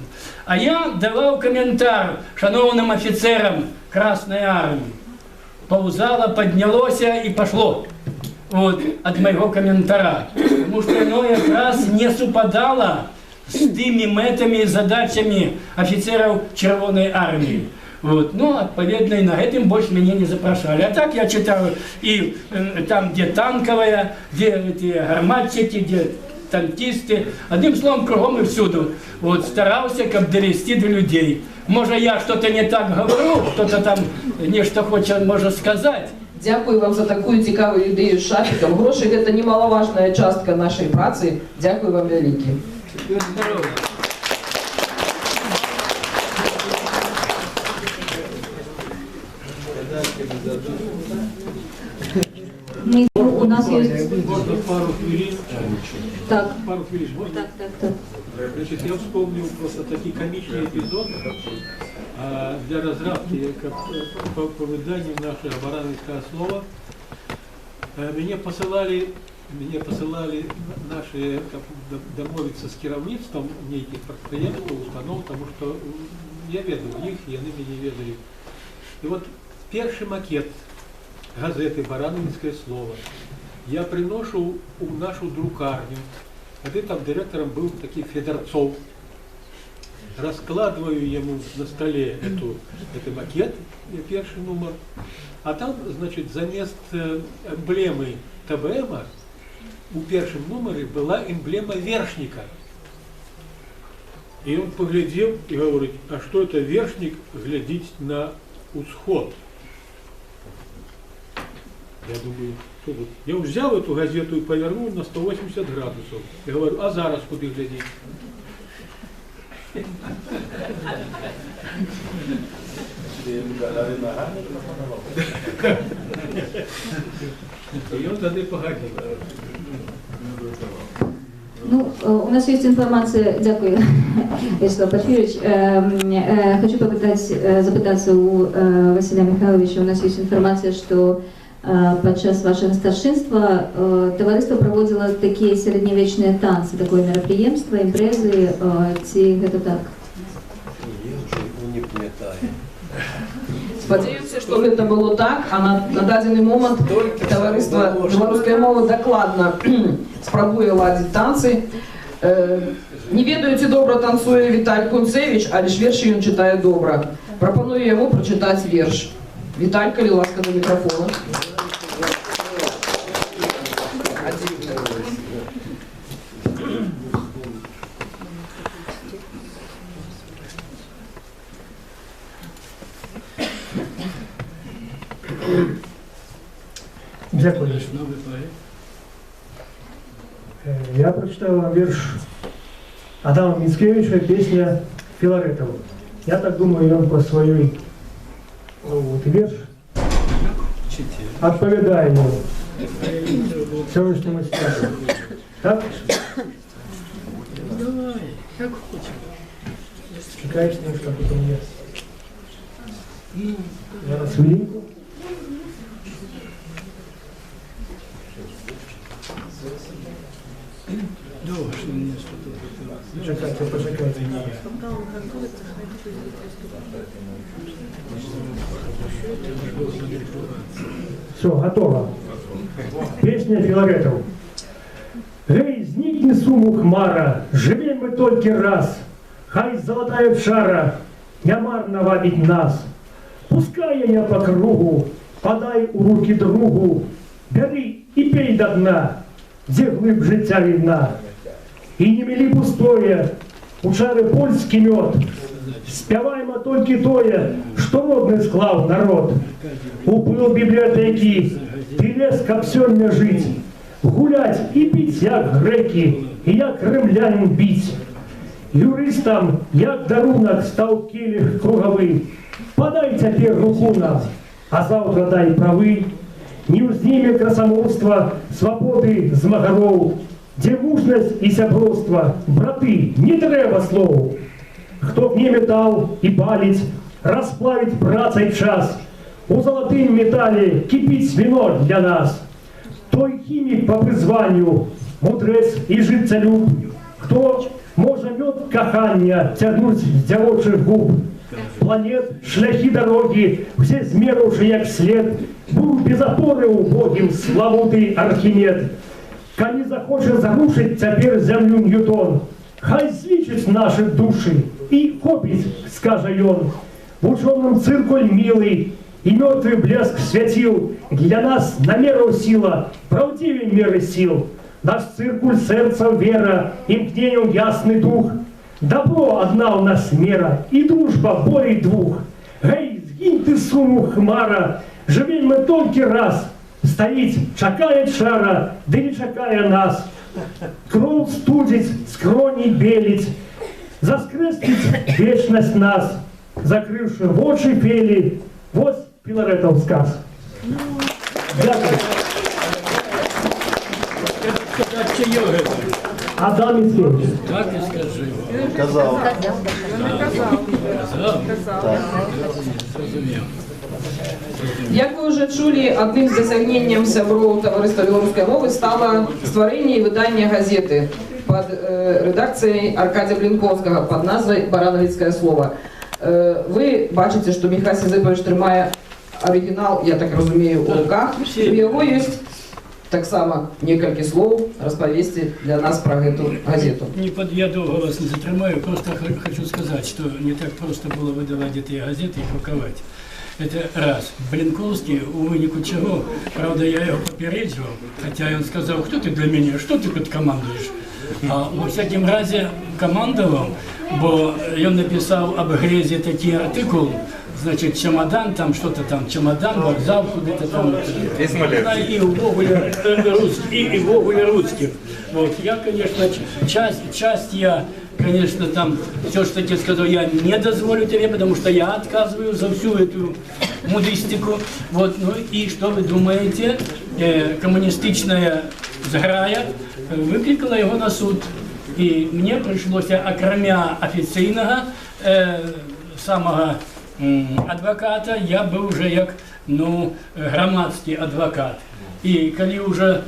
А я давал комментарий шановным офицерам Красной Армии. Паузала, поднялось и пошло. Вот, от моего комментара. Потому что оно как раз не совпадало с теми метами и задачами офицеров Червоной Армии. Вот. Ну, отповедно, и на этом больше меня не запрашали. А так я читал и там, где танковая, где эти гарматчики, где танкисты. Одним словом, кругом и всюду. Вот, старался, как довести до людей. Может, я что-то не так говорю, кто-то там нечто хочет, может сказать. Дякую вам за такую цікавую ідею з шапіком. Гроші – гэта немаловажная частка нашай працы. Дякую вам вялікі. У нас есть... Можно пару хвилин? Так. Пару хвилин можно? Так, так, так. Значит, я вспомнил просто такой комичный эпизод для разрабки по выданию нашего барановского слова. Меня посылали наши домовиться с кіраўніцтвам нейкіх прадпрыемстваў, установ, потому что я ведаў іх, яны мяне ведалі. И вот першы макет газеты «Барановицкое слово» я приношу у нашу друкарню. Тады там директором был такой Федорцов. Раскладываю ему на столе этот макет, первый номер. А там, значит, замест эмблемы ТБМа у первом номере была эмблема вершника. И он поглядел и говорит, а что это вершник глядит на усход? Я думаю, что тут? Я взял эту газету и повернул на 180 градусов. Я говорю, а зараз куды глядеть? И он тогда погодил. Ну, у нас есть информация, дякую, Вячеслав Порфирьевич. Хочу запытаться у Василия Михайловича. У нас есть информация, что падчас вашага старшынства таварыства праводзіла такія сярэднявечныя танцы, такое мерапрыемства, імпрэзы, ці гэта так? Я ўжо не памятаю. Спадзяюся, што гэта было так, а на дадзены момант таварыства беларускай мовы дакладна спрабуе ладзіць танцы. Не ведаю, ці добра танцуе Віталь Кунцевіч, але ж вершы ён чытае добра. Прапаную яму прачытаць верш. Віталь, калі ласка, до мікрафона. Дякую. Я прочитаю вам верш Адама Мицкевича, песня Филаретова. Я так думаю, он по своей вот, верш отповедает ему сегодняшнему святу. Так? Давай, как хочешь. Чекаешь, что потом я. Зараз хвилинку. Почекайте, почекайте. Все, готово. Песня Филаретов. Эй, зникни суму хмара, живем мы только раз. Хай залатая чара нямарна вабіць нас. Пускай яе па кругу, падай у рукі другу, бяры і пей да дна, дзе глыб жыцця відна. І не мелі пустое, у чары польскі мёд, спявайма толькі тое, што родны склаў народ. У пыл бібліятэкі ты лез, каб сёння жыць, гуляць і піць, як грэкі, і як рымлянін біць. Юрыстам, як дарунак, стаў келіх кругавы. Падай цяпер руку нам, а заўтра дай правы. Не ўздніме красамоўства свабоды змагароў, дзе мужнасць і сяброўства, браты, не трэба слоў. Хто гне метал і паліць, расплавіць працай час, у залатым метале кіпіць віно для нас. Той хімік па прызванню, мудрэц і жыццялюб, хто можа мёд кахання цягнуць з дзявочых губ. Планет, шляхі дарогі, усе змерыўшы як след, быў без апоры убогім славуты Архімед. Калі захоча зарушыць цяпер зямлю Ньютон, хай злічыць нашы душы і хопіць, скажа ён. Вучоным цыркуль мілы і мёртвы блеск свяціл, для нас намераў сіла, праўдзівей меры сіл. Наш цыркуль сэрца вера, імкненняў ясны дух. Добро одна у нас мера, і дружба болей двух. Гэй, згінь ты суму, хмара, жывем мы толькі раз. Стаіць, чакае чара, ды не чакае нас. Кроў студзіць, скроні беліць, заскрэсліць вечнасць нас, закрыўшы вочы фелі, вось Філарэтаў сказ. Дзякую. Адам Міцкевіч. Так і скажы. Казаў. Казаў. Так. Зразумеў. Як вы ўжо чулі, адным з дасягненняў сяброў Таварыства беларускай мовы стала стварэнне і выданне газеты пад рэдакцыяй Аркадзя Блінкоўскага пад назвай «Баранавіцкае слова». Вы бачыце, што Міхась Езэпавіч трымае арыгінал, я так разумею, у руках. У яго ёсць таксама некалькі слоў распавесці для нас пра гэту газету. Я доўга вас не затрымаю, просто хочу сказать, что не так просто было выдавать эти газеты и друкаваць. Это раз. Блинковский, у выніку чего, правда, я его папярэджваў, хотя он сказал, кто ты для меня, что ты тут командуешь? А во всяком разе командовал, бо он написал об Грезе такие артикул, значит, чемодан, там что-то там, чемодан, вокзал, куда-то там. И увогуле русских. Вот, я, конечно, часть я, конечно, там все ж таки сказал, я не дозволю тебе, потому что я отказываю за всю эту мудистику. Вот, ну и что вы думаете, коммунистичная зграя выкликала его на суд. И мне пришлось, окромя официального самого адвоката, я был уже як, ну, громадский адвокат. И коли уже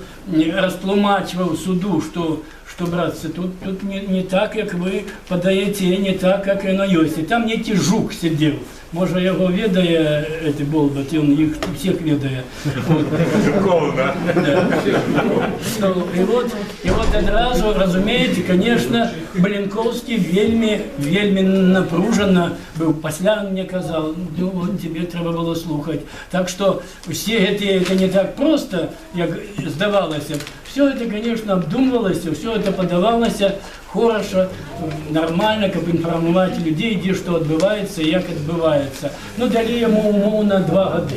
растлумачивал суду, что братцы, тут не так, как вы подаете, не так, как оно есть. И там некий жук сидел. Может, его ведая, эти болбат, он их всех ведая. Жуков, да? Да. И вот одразу, разумеете, конечно, Блинковский вельми, вельми напруженно был. Пасля он мне казал, ну вот тебе треба было слухать. Так что все это не так просто, как сдавалось. Все это, конечно, обдумывалось, все это подавалось хорошо, нормально, как информовать людей, где что отбывается и как отбывается. Но дали ему умовно 2 года.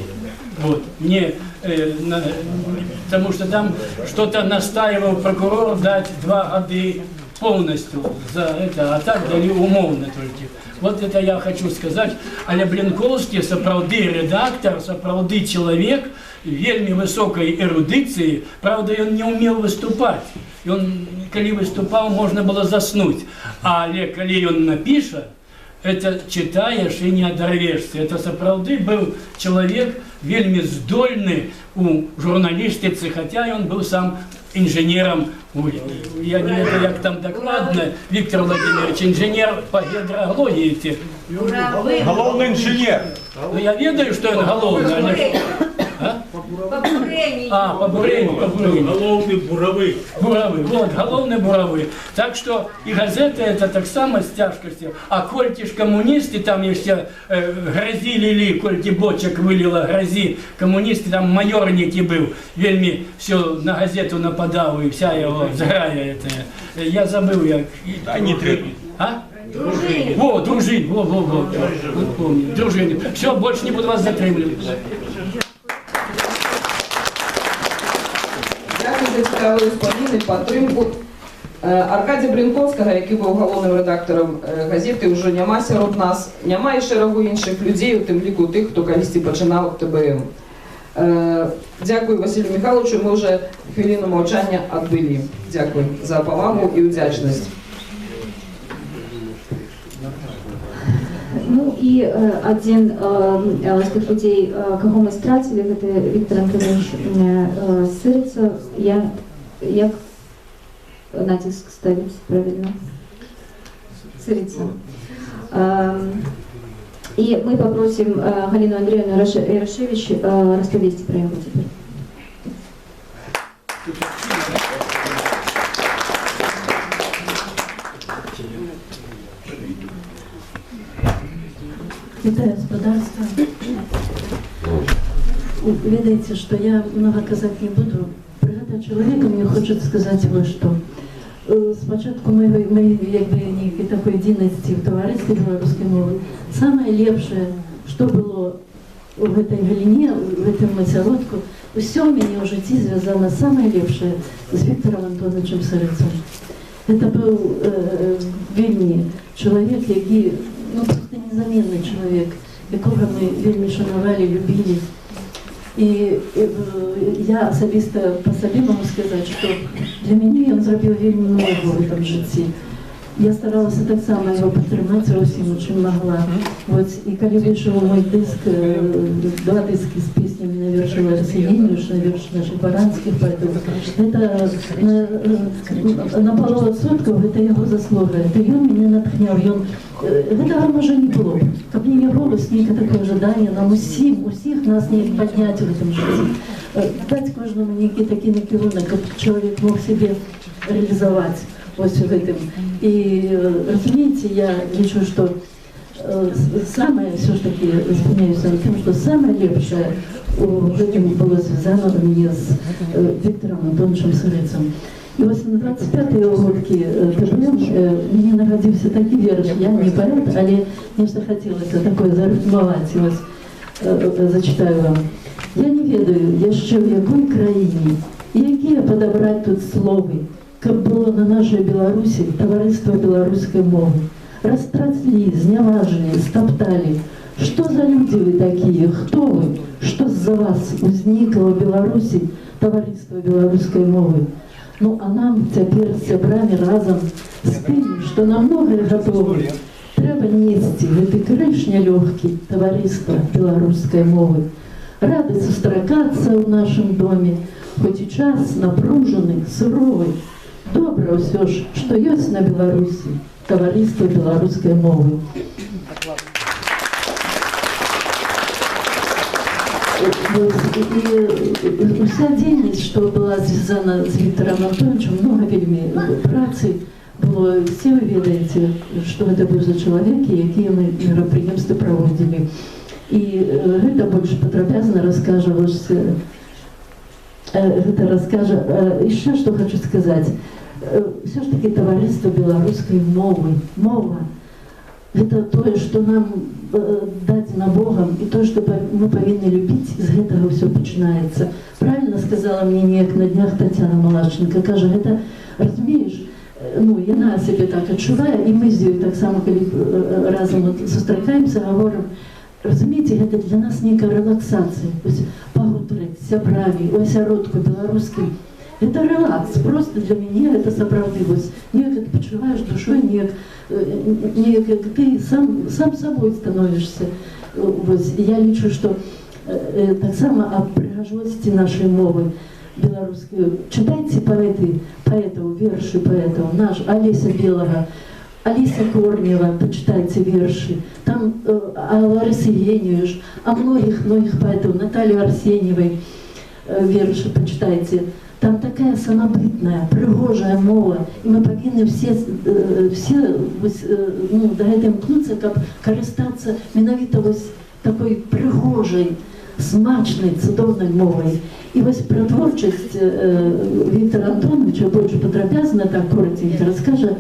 Вот. Не, потому что там что-то настаивал прокурор дать 2 года полностью за это, а так дали умовно только. Вот это я хочу сказать. Але Блинковский, сапраўды редактор, сапраўды человек вельмі высокой эрудиции, правда, он не умел выступать. И он, коли выступал, можно было заснуть. Але коли он напишет, это читаешь и не оторвешься. Это сапраўды был человек вельмі здольны у журналістыцы, хотя он был сам инженером. Я не ведаю, як там докладно, Виктор Владимирович, инженер по гидрологии. Головный инженер. Ну, я ведаю, что он головный. А? Па бурэнні. А, па бурэнні, па бурэнні. Галоўны буравы. Буравы, вот, галоўны буравы. Так што і газета это таксама з цяжкасцю. А колькі ж камуністы там яшчэ гразі лілі, колькі бочак выліла гразі, камуністы, там маёр некі быў, вельмі всё на газету нападаў і вся яго зграя это. Я забыў, як. Да, не трэба. А? Дружынін. Во, Дружин, во, во, во. Вот помню. Дружинин. Все, больше не буду вас затрымліваць. Дзякуй за цікавыя ўспаміны, падтрымку. Аркадзя Брынкоўскага, які быў галоўным рэдактарам газеты, ўжо няма сярод нас. Няма і шэрагу іншых людзей, у тым ліку тых, хто калісьці пачынаў ТБМ. Дзякуй Васілю Міхайлавічу, мы ўжо хвіліну маўчання адбылі. Дзякуй за павагу і ўдзячнасць. Ну і адзін з тых людзей, каго мы страцілі, гэта Віктар Антонавіч Сырыца. Я, як націск ставіць правільна? Сырыца. І мы папросім Галіну Андрэеўну Ярашэвіч распавесці пра яго цяпер. Вітаю, гаспадарства. Ведаеце, што я многа казаць не буду. Пра гэтага чалавека мне хочацца сказаць вось што. Спачатку мы якбы нейкай такой дзейнасці ў таварыстве беларускай мовы. Самае лепшае, што было ў гэтай галіне, у гэтым асяродку, усё ў мяне ў жыцці звязана самае лепшае з Віктарам Антонавічам Сырыцам. Гэта быў вельмі чалавек, які, просто незаменны чалавек, якога мы вельмі шанавалі, любілі. І я асабіста па сабе магу сказаць, што для мяне ён зрабіў вельмі многа ў гэтым жыцці. Я старалася таксама яго падтрымаць ва ўсім, чым магла. І калі выйшаў мой дыск, два дыскі з песнямі на вершы Ларысы Геніюш, на вершы нашых баранскіх паэтаў, гэта на палову адсоткаў гэта яго заслуга. Это ён мяне натхняў, гэтага можа не было. Каб не яго, вось нейкае такое жаданне нам усім, усіх нас неяк падняць у гэтым жыцці. Даць кожнаму нейкі такі накірунак, каб чалавек мог сябе рэалізаваць вось у гэтым. І, разумееце, я лічу, што самае, ўсё ж такі, спыняюся на тым, што самае лепшае у гэтым было звязана ў мяне з Віктарам Антонавічам Сырыцам. І вось на 25-й угодкі ТБМ мне нарадзіўся такі верш. Я не паэт, але нешта хацелася такое зарыфмаваць. І вось зачитаю вам. Я не ведаю, яшчэ ў якой краіне, і якія падабраць тут словы, каб было на нашай Беларусі таварыства беларускай мовы. Растраслі, зняважылі, стапталі. Што за людзі вы такія? Хто вы? Што з-за вас узнікла ў Беларусі таварыства беларускай мовы? Ну, а нам цяпер з сябрамі разам з тымі, што на многае гатовы, трэба несці гэты крыж нялёгкі таварыства беларускай мовы. Рады сустракацца ў нашым доме, хоць і час напружаны, суровы. Добра ўсё ж, што ёсць на Беларусі таварыства беларускай мовы. І уся дзейнасць, што была звязана з Віктарам Антонавічам, многа вельмі працы было. Усе вы ведаеце, што гэта быў за чалавек і якія мы мерапрыемствы праводзілі. І гэта больш падрабязна раскажа вось, гэта раскажа. Яшчэ што хачу сказаць. Усё ж такі таварыства беларускай мовы. Мова гэта тое, што нам дадзена Богам, і тое, што мы павінны любіць, з гэтага ўсё пачынаецца. Правільна сказала мне неяк на днях Тацяна Малашченко, кажа, гэта, разумееш, яна сябе так адчувае, і мы з ёй таксама, калі разам сустракаемся, гаворым, разумееце, гэта для нас нейкая рэлаксацыя. Вось пагутарыць з сябрамі, у асяродку беларускім. Это релакс, просто для мяне это сапраўды вось неяк адпачываеш душой, неяк ты сам сабой становішся. Вось, я лічу, што таксама аб прыгажосці нашай мовы беларускай. Чытайце паэтаў, вершы паэтаў, наш Алеся Белага, Алеся Корнева, пачытайце вершы, там о Ларысе Геніюш, о многіх-многіх паэтаў, Наталію Арсеньевай. вершы пачытайце. Там такая самабытная, прыгожая мова, і мы павінны все вось, ну, да гэта імкнуцца, каб карыстацца менавіта вось такой прыгожай, смачнай, цудоўнай мовай. І вось пра творчасць Віктара Антонавіча больш падрабязна, так коротенько раскажа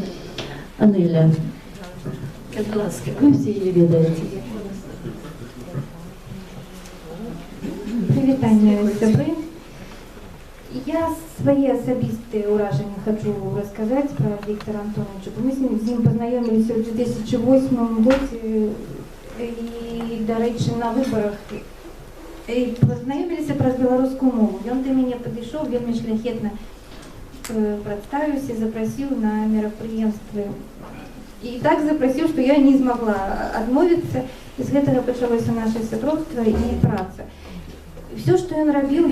Анеля. Будзь ласка, вы все яе ведаеце. Прывітанне, сябры. Я свае асабістыя ўражанні хачу расказаць пра Віктара Антонавіча. Бо мы з ім пазнаёміліся ў 2008 годзе і, дарэчы, на выбарах. І пазнаёміліся праз беларускую мову. Ён да мяне падышоў вельмі шляхетна, прадставіўся, запрасіў на мерапрыемствы. І так запрасіў, што я не змагла адмовіцца. І з гэтага пачалося наша сяброўства і праца. Все, што ён рабіў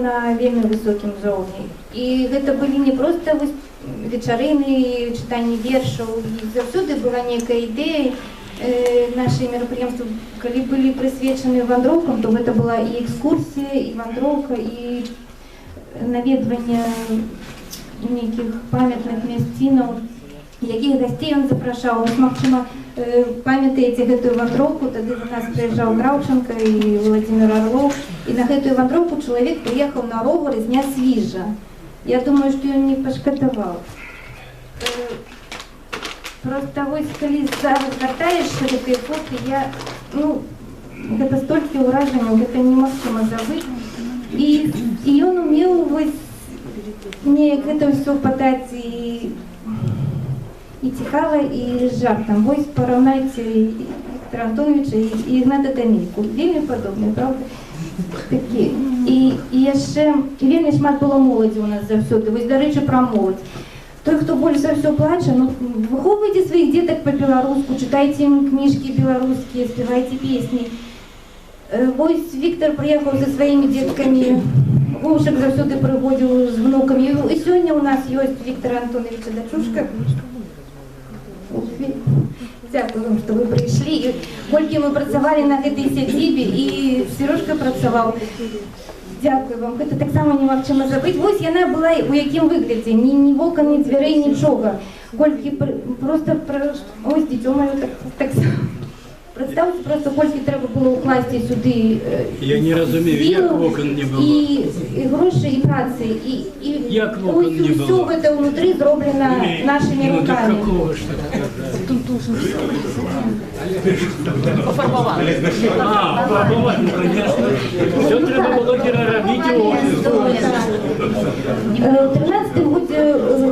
на вельмі высокім узроўні. І гэта былі не проста вечарыны, чытанні вершаў. І заўсёды была нейкая ідэя. Нашы мерапрыемствы, калі былі прысвечаны вандроўкам, то гэта была і экскурсія, і вандроўка, і наведванне нейкіх памятных мясцінаў, якіх гасцей ён запрашаў. Вось, магчыма, памятаеце гэтую вандроўку, тады да нас прыязджаў Краўчанка і Владимир Орлов, і на гэтую вандроўку чалавек прыехаў на ровары з Нясвіжа. Я думаю, што ён не пашкадаваў. Просто вось калі зараз звяртаешся гэтыя фоты, ну, гэта столькі ўражанняў, гэта немагчыма забыць. І ён умеў вось неяк гэта ўсё падаць і цікава, і з жартам. Вось параўнайце Віктара Антонавіча і Ігната Тамейку. Вельмі падобныя, правда? Такі. І яшчэ вельмі шмат было моладзі ў нас заўсёды. Вось, дарэчы, пра моладзь. Той, хто больш за ўсё плача, ну, выхоўвайце сваіх дзетак па-беларуску, чытайце ім кніжкі беларускія, спявайце песні. Вось Віктар прыехаў са сваімі дзеткамі, Вовшак заўсёды прыходзіў з внукамі. І сёння ў нас ёсць Віктара Антонавіча дачушка. Дзякую вам, што вы прыйшлі. І колькі мы працавалі на гэтай сядзібе, і Сережка працаваў. Дзякую вам. Гэта таксама немагчыма забыць. Вось яна была у якім выглядзе. Ні вокон, ні дзвярэй, нічога. Колькі просто ось дзіцё маё таксама. Прадстаўце просто, колькі трэба было ўкласці сюды Я не разумею, як сілу вокон не было. і грошы, і працы. І Як вокон ось не усё было? гэта ўнутры зроблена нашымі Ну, так рукамі. какого ж так сказать? Пафарбаваны. А, фарбаваць, ну, конечно. Все трэба было перарабіць у офіс. У 13-м годзе,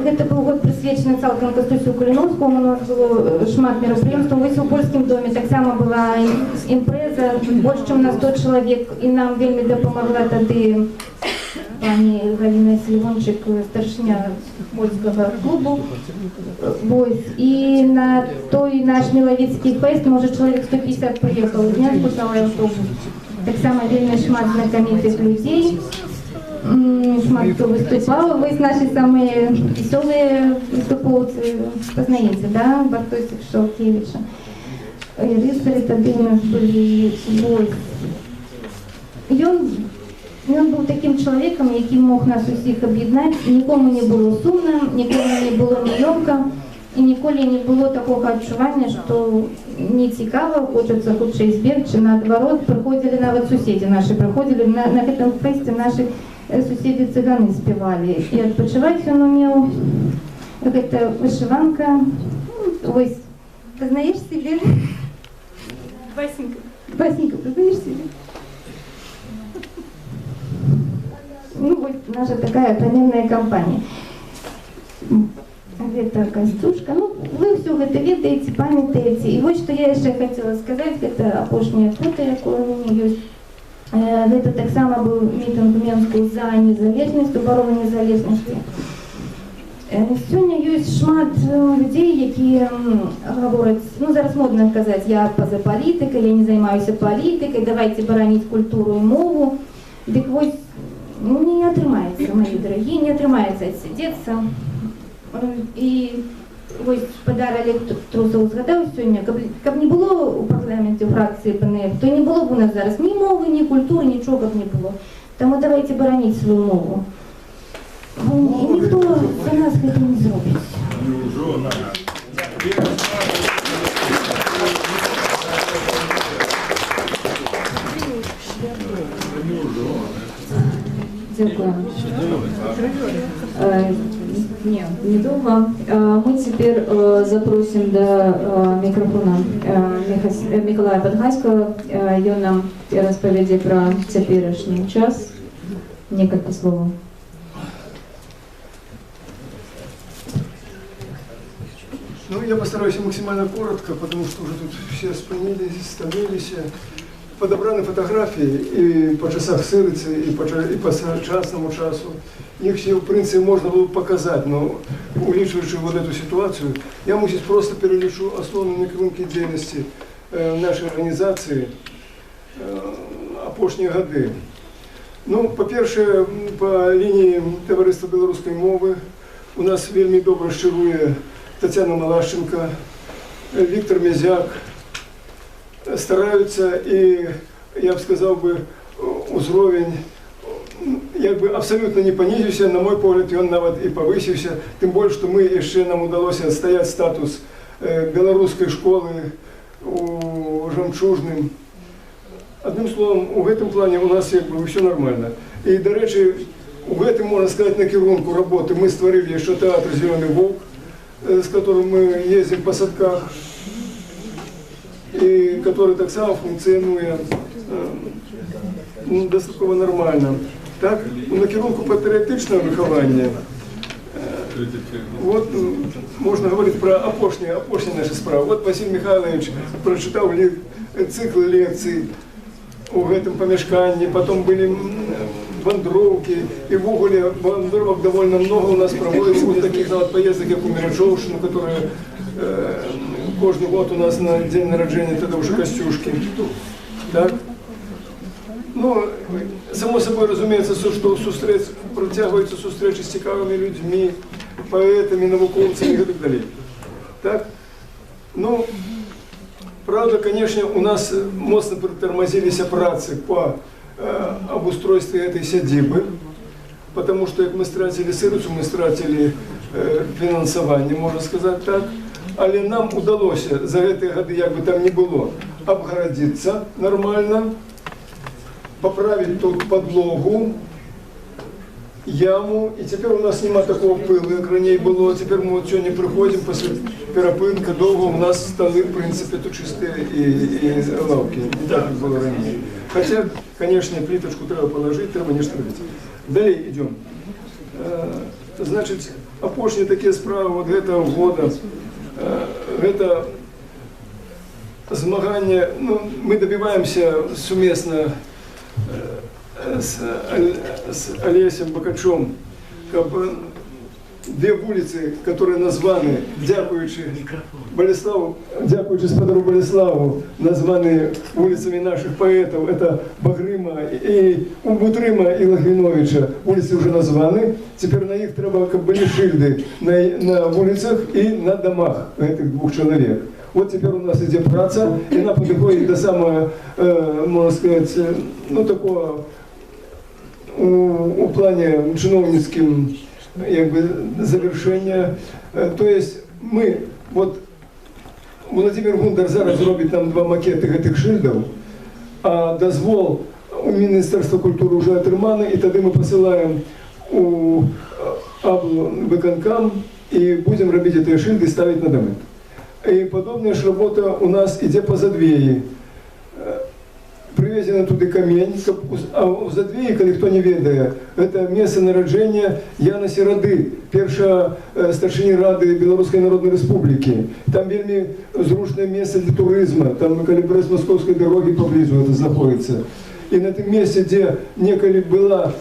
гэта быў год прысвечаны цалкам Кастусю Каліноўскаму, у нас было шмат мерапрыемстваў. Вось у польскім доме таксама была імпрэза, больш чым на 100 чалавек, і нам вельмі дапамагла тады пані Галіна Сільвончык, старшыня польскага клубу. Вось. І на той наш мілавіцкі фэст, можа, чалавек 150 прыехаў з Менску, цэлы аўтобус. Таксама вельмі шмат знакамітых людзей. Шмат хто выступаў. Вось нашы самыя вясёлыя выступоўцы, пазнаеце, да, Бартосік Шалкевіча. Рыцары тады ў нас былі. Вось. Ён быў такім чалавекам, які мог нас усіх аб'яднаць. Нікому не было сумна, нікому не было няёмка, і ніколі не было такога адчування, што не цікава, хочацца хутчэй збегчы. Наадварот, прыходзілі нават суседзі нашы, прыходзілі на гэтым фэсце нашы суседзі цыганы спявалі. І адпачываць ён умеў. Гэта вышыванка. Вось, пазнаеш сябе? Васенька, Васенька, пазнаеш сябе? Ну, вот наша такая памятная кампанія. Гэта Касцюшка. Ну, вы ўсё гэта ведаеце, памятаеце. І вось што я яшчэ хацела сказаць, гэта апошняе фота, якое ў мяне ёсць. Гэта таксама быў мітынг у Менску за незалежнасць, абарону незалежнасці. Сёння ёсць шмат людзей, якія гавораць, ну зараз модна казаць, я па-за палітыкай, я не займаюся палітыкай, давайте бараніць культуру і мову. Дык вось, не атрымаецца, мае дарагія, не атрымаецца адсядзецца. І вось спадар Олег Трусаў згадаў сёння, каб не было ў парламенце ў фракцыі БНФ, то не было б у нас зараз ні мовы, ні культуры, нічога б не было. Таму давайте бараніць сваю мову. Бо ніхто за нас гэта не зробіць. Дзякую. Не, недолго. Мы теперь запросим до микрофона Миколая Подгайского. Ён нам распавядзе про цяперашні час. Некалькі слоў. Ну, я постараюсь максимально коротко, потому что уже тут все спынились, стомились. Подобраны фотографии и по часах сырыцы, и по частному часу. Их все, в принципе, можно было показать, но уличиваючи вот эту ситуацию, я, мусить, просто перелечу основные накірункі деятельности нашей организации апошнія годы. Ну, по-перше, по линии Товариства белорусской мовы у нас вельмі добра шчыруе Татьяна Малашченко, Виктор Мезяк. Стараются, и, я бы сказал бы, узровень як бы абсолютно не понизился, на мой погляд, он нават и повысился, тем более, что мы еще нам удалось отстоять статус белорусской школы у Жамчужным. Одним словом, у этом плане у нас як бы все нормально. И, до речи, у этом, можно сказать, на кірунку работы мы створили еще театр «Зеленый волк», с которым мы ездим по садках, и который так само функционует достаточно нормально. Так, на кірунку патріотичного виховання, вот можно говорить про апошні наши справы. Вот Василий Михайлович прочитал цикл лекций у этом помешканні, потом были вандровки, и в уголе вандровок довольно много у нас проводится, вот таких вот поездок, как у Мирачевщину, которые каждый год у нас на день народжения Тадеуша Костюшки. Так? Ну, само собой, разумеется, что протягиваются встречи с цікавими людьми, поэтами, науковцами и так далее. Так? Ну, правда, конечно, у нас моцно притормозились працы по обустройстве этой сядзібы, потому что, как мы стратили сырицу, мы стратили финансование, можно сказать так. Але нам удалось за эти годы, як бы там ни было, обгородиться нормально, поправить тут подлогу, яму, и теперь у нас нема такого пыла, как ранее было. Теперь мы вот сегодня приходим после перапынка долго, у нас столы, в принципе, тут чистые и лавки, не так, как было ранее. Хотя, конечно, плиточку треба положить, треба не штрафить. Далее идем. Значит, апошние такие справы вот этого года, это змагання, ну, мы добиваемся сумесно с Олесем Бакачом, как две улицы, которые названы, дякуючи Болеславу, дякуючи спадару Болеславу, названы улицами наших поэтов, это Багрыма и Бутрыма и Логвиновича, улицы уже названы, теперь на их треба, как были шильды на улицах и на домах этих двух человек. Вот теперь у нас идет праца, и она подходит до самого, можно сказать, ну такого, у плане чиновницким, як бы, завершения. То есть мы, вот Владимир Гундар зараз робит нам два макеты этих шильдов, а дозвол у Министерства культуры уже отрыманы, и тогда мы посылаем у облвыконкам и будем робить эти шильды и ставить на домы. И подобная же работа у нас идет по Задвеи. Привезен туда камень, а в Задвеи, коли кто не ведае, это место народжения Яна Серады, першага старшыні Рады Беларускай Народнай Республики. Там вельмі зручное место для туризма, там калі Брест-Московской дороги поблизу это знаходится. И на том месте, где некалі была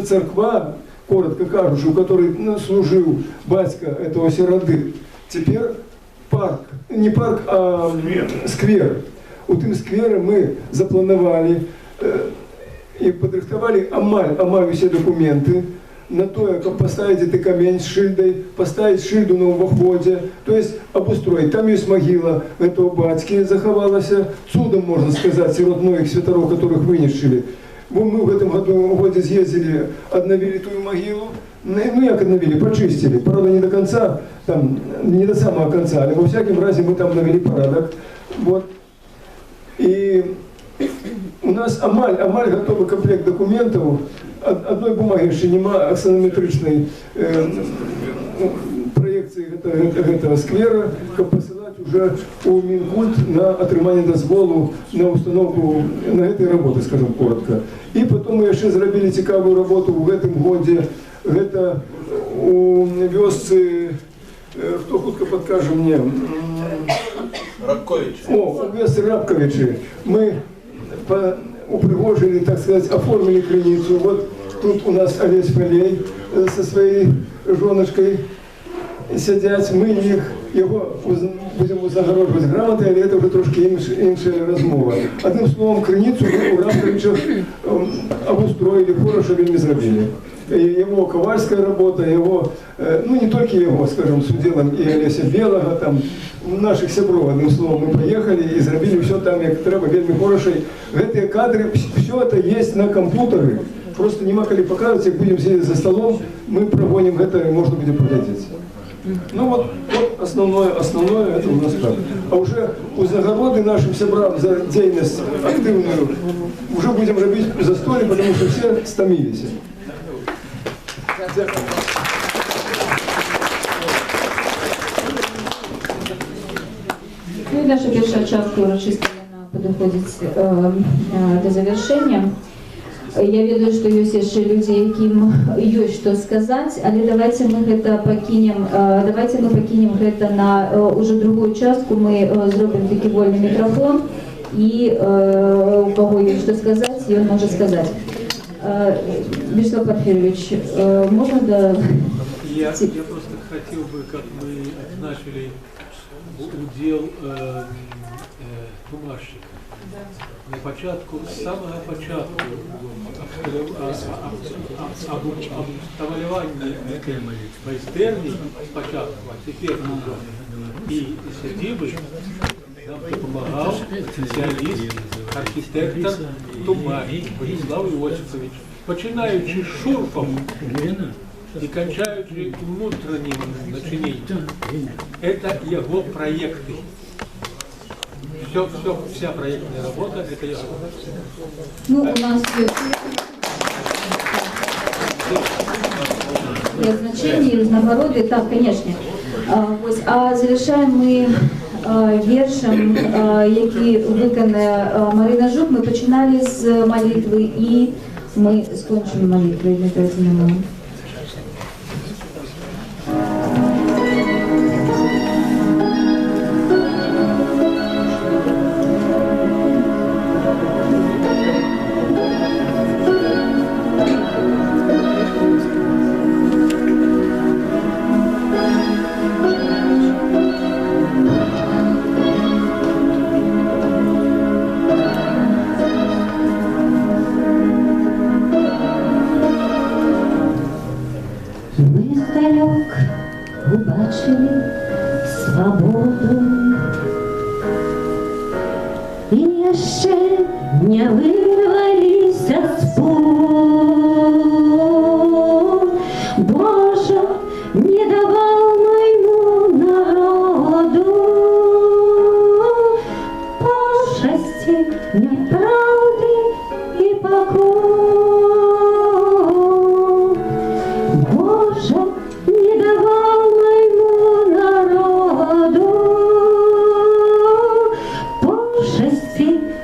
церква, коротко кажучи, у которой, ну, служил батька этого Серады, теперь парк, не парк, а сквер. У тым сквере мы запланавалі і падрыхтавалі амаль усе документы на тое, каб паставіць гэты камень з шыльдай, паставіць шыльду на ўваходзе, то есть обустроить. Там есть могила этого батьки, захавалася, цудам, можно сказать, сярод многих святароў, которых вынішчылі. Бо мы в этом году съездили, обновили ту могилу. Ну, як обновили, почистили. Правда, не до конца, там, не до самого конца, але во всяком разе мы там навели порядок. Вот. И у нас амаль готовый комплект документов. Одной бумаги еще нема аксонометричной проекции этого сквера, как посылать уже у Минкульт на атрыманне дозволу на установку на этой работы, скажем коротко. И потом мы еще зрабілі цікавую работу в этом годе. Это у вёсцы, кто хутка подкажет мне? Рабковичи. О, у вёсцы Рабковичи. Мы упригожили, так сказать, оформили крыницу. Вот тут у нас Олесь Полей со своей женушкой сидят. Мы их, его будем загороживать грамотой, але это уже трошки іншая размова. Одним словом, крыницу мы у Рабковичах обустроили, хорошо вельми зрабілі. Его ковальская работа, его, ну не только его, скажем, с уделом и Олеся Белого, там, наших сябров, одним словом, мы поехали и зрабілі все там, як трэба, вельмі хорошо. Гэтыя кадры, все это есть на компьютере. Просто нема калі показывать, как будем сидеть за столом, мы прогоним это, и можно будет поглядеть. Ну вот, вот основное это у нас так. А уже узнагароды нашим сябрам за деятельность активную уже будем рабіць застолье, потому что все стомились. Ну і наша першая частка урачыстая падыходзіць да завяршэння. Я ведаю, што ёсць яшчэ людзі, якім ёсць што сказаць, але давайте мы гэта пакінем, давайте мы пакінем гэта на ўжо другую частку, мы зробім такі вольны мікрафон, і у каго ёсць што сказаць, ён можа сказаць. Вячеслав Порфирьевич, можно да? Я просто хотел бы, как мы отзначили удел бумажчика. На початку, з самого початку обставлювання майстерні спочатку, а тепер уже і садиби, нам допомагав спеціаліст, архітектор Тумарій Владислав Іосифович, починаючи з шурфом і кончаючи внутренним начинением. Это его проекты. Вся проектная работа, это я. Ну, у нас и значение, и нагороды, так, конечно. А завершаем мы вершем, який виконає Марина Жук. Ми починали з молитви, і ми скончимо молитвою.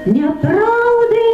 Неправды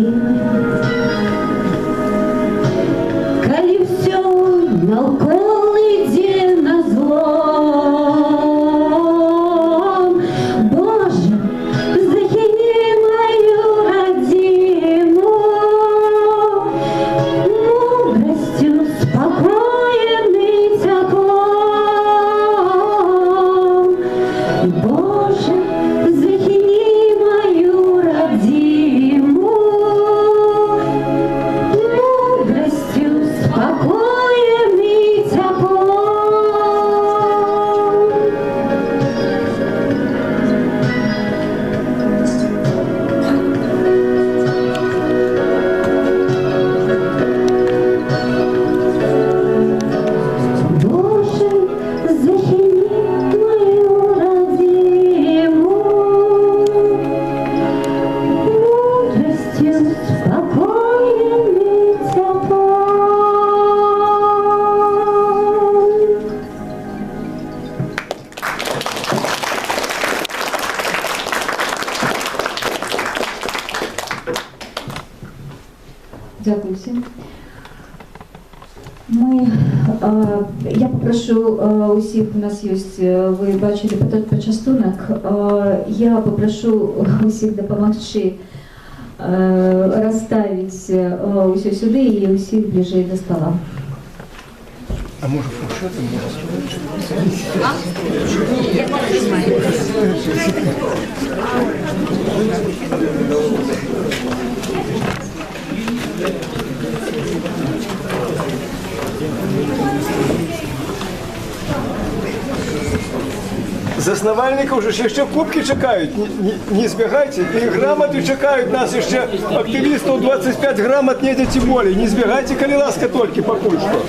Радзімы. Калі ўсё наўкол ідзе на злом, Божа, захіні маю радзіму мудрасцю, спакоем і цяплом. Божа, захіні маю радзіму мудрасцю, спакоем і цяплом. Боже, захіні мою радзіму мудрасцю, спакоем і цяплом. Дзякую ўсім. Я папрашу усіх, у нас ёсць, вы бачылі пачастунак, я папрашу усіх дапамагчы расставіць усё сюды і усіх бліжэй да стала. А можа, фуршэтам можа сказаць? Заснавальнікаў жа яшчэ кубкі чакаюць, не збягайце, і граматы чакаюць нас яшчэ, актывістаў 25 грамат недзе ці болей, не збягайце, калі ласка, толькі пакуль што.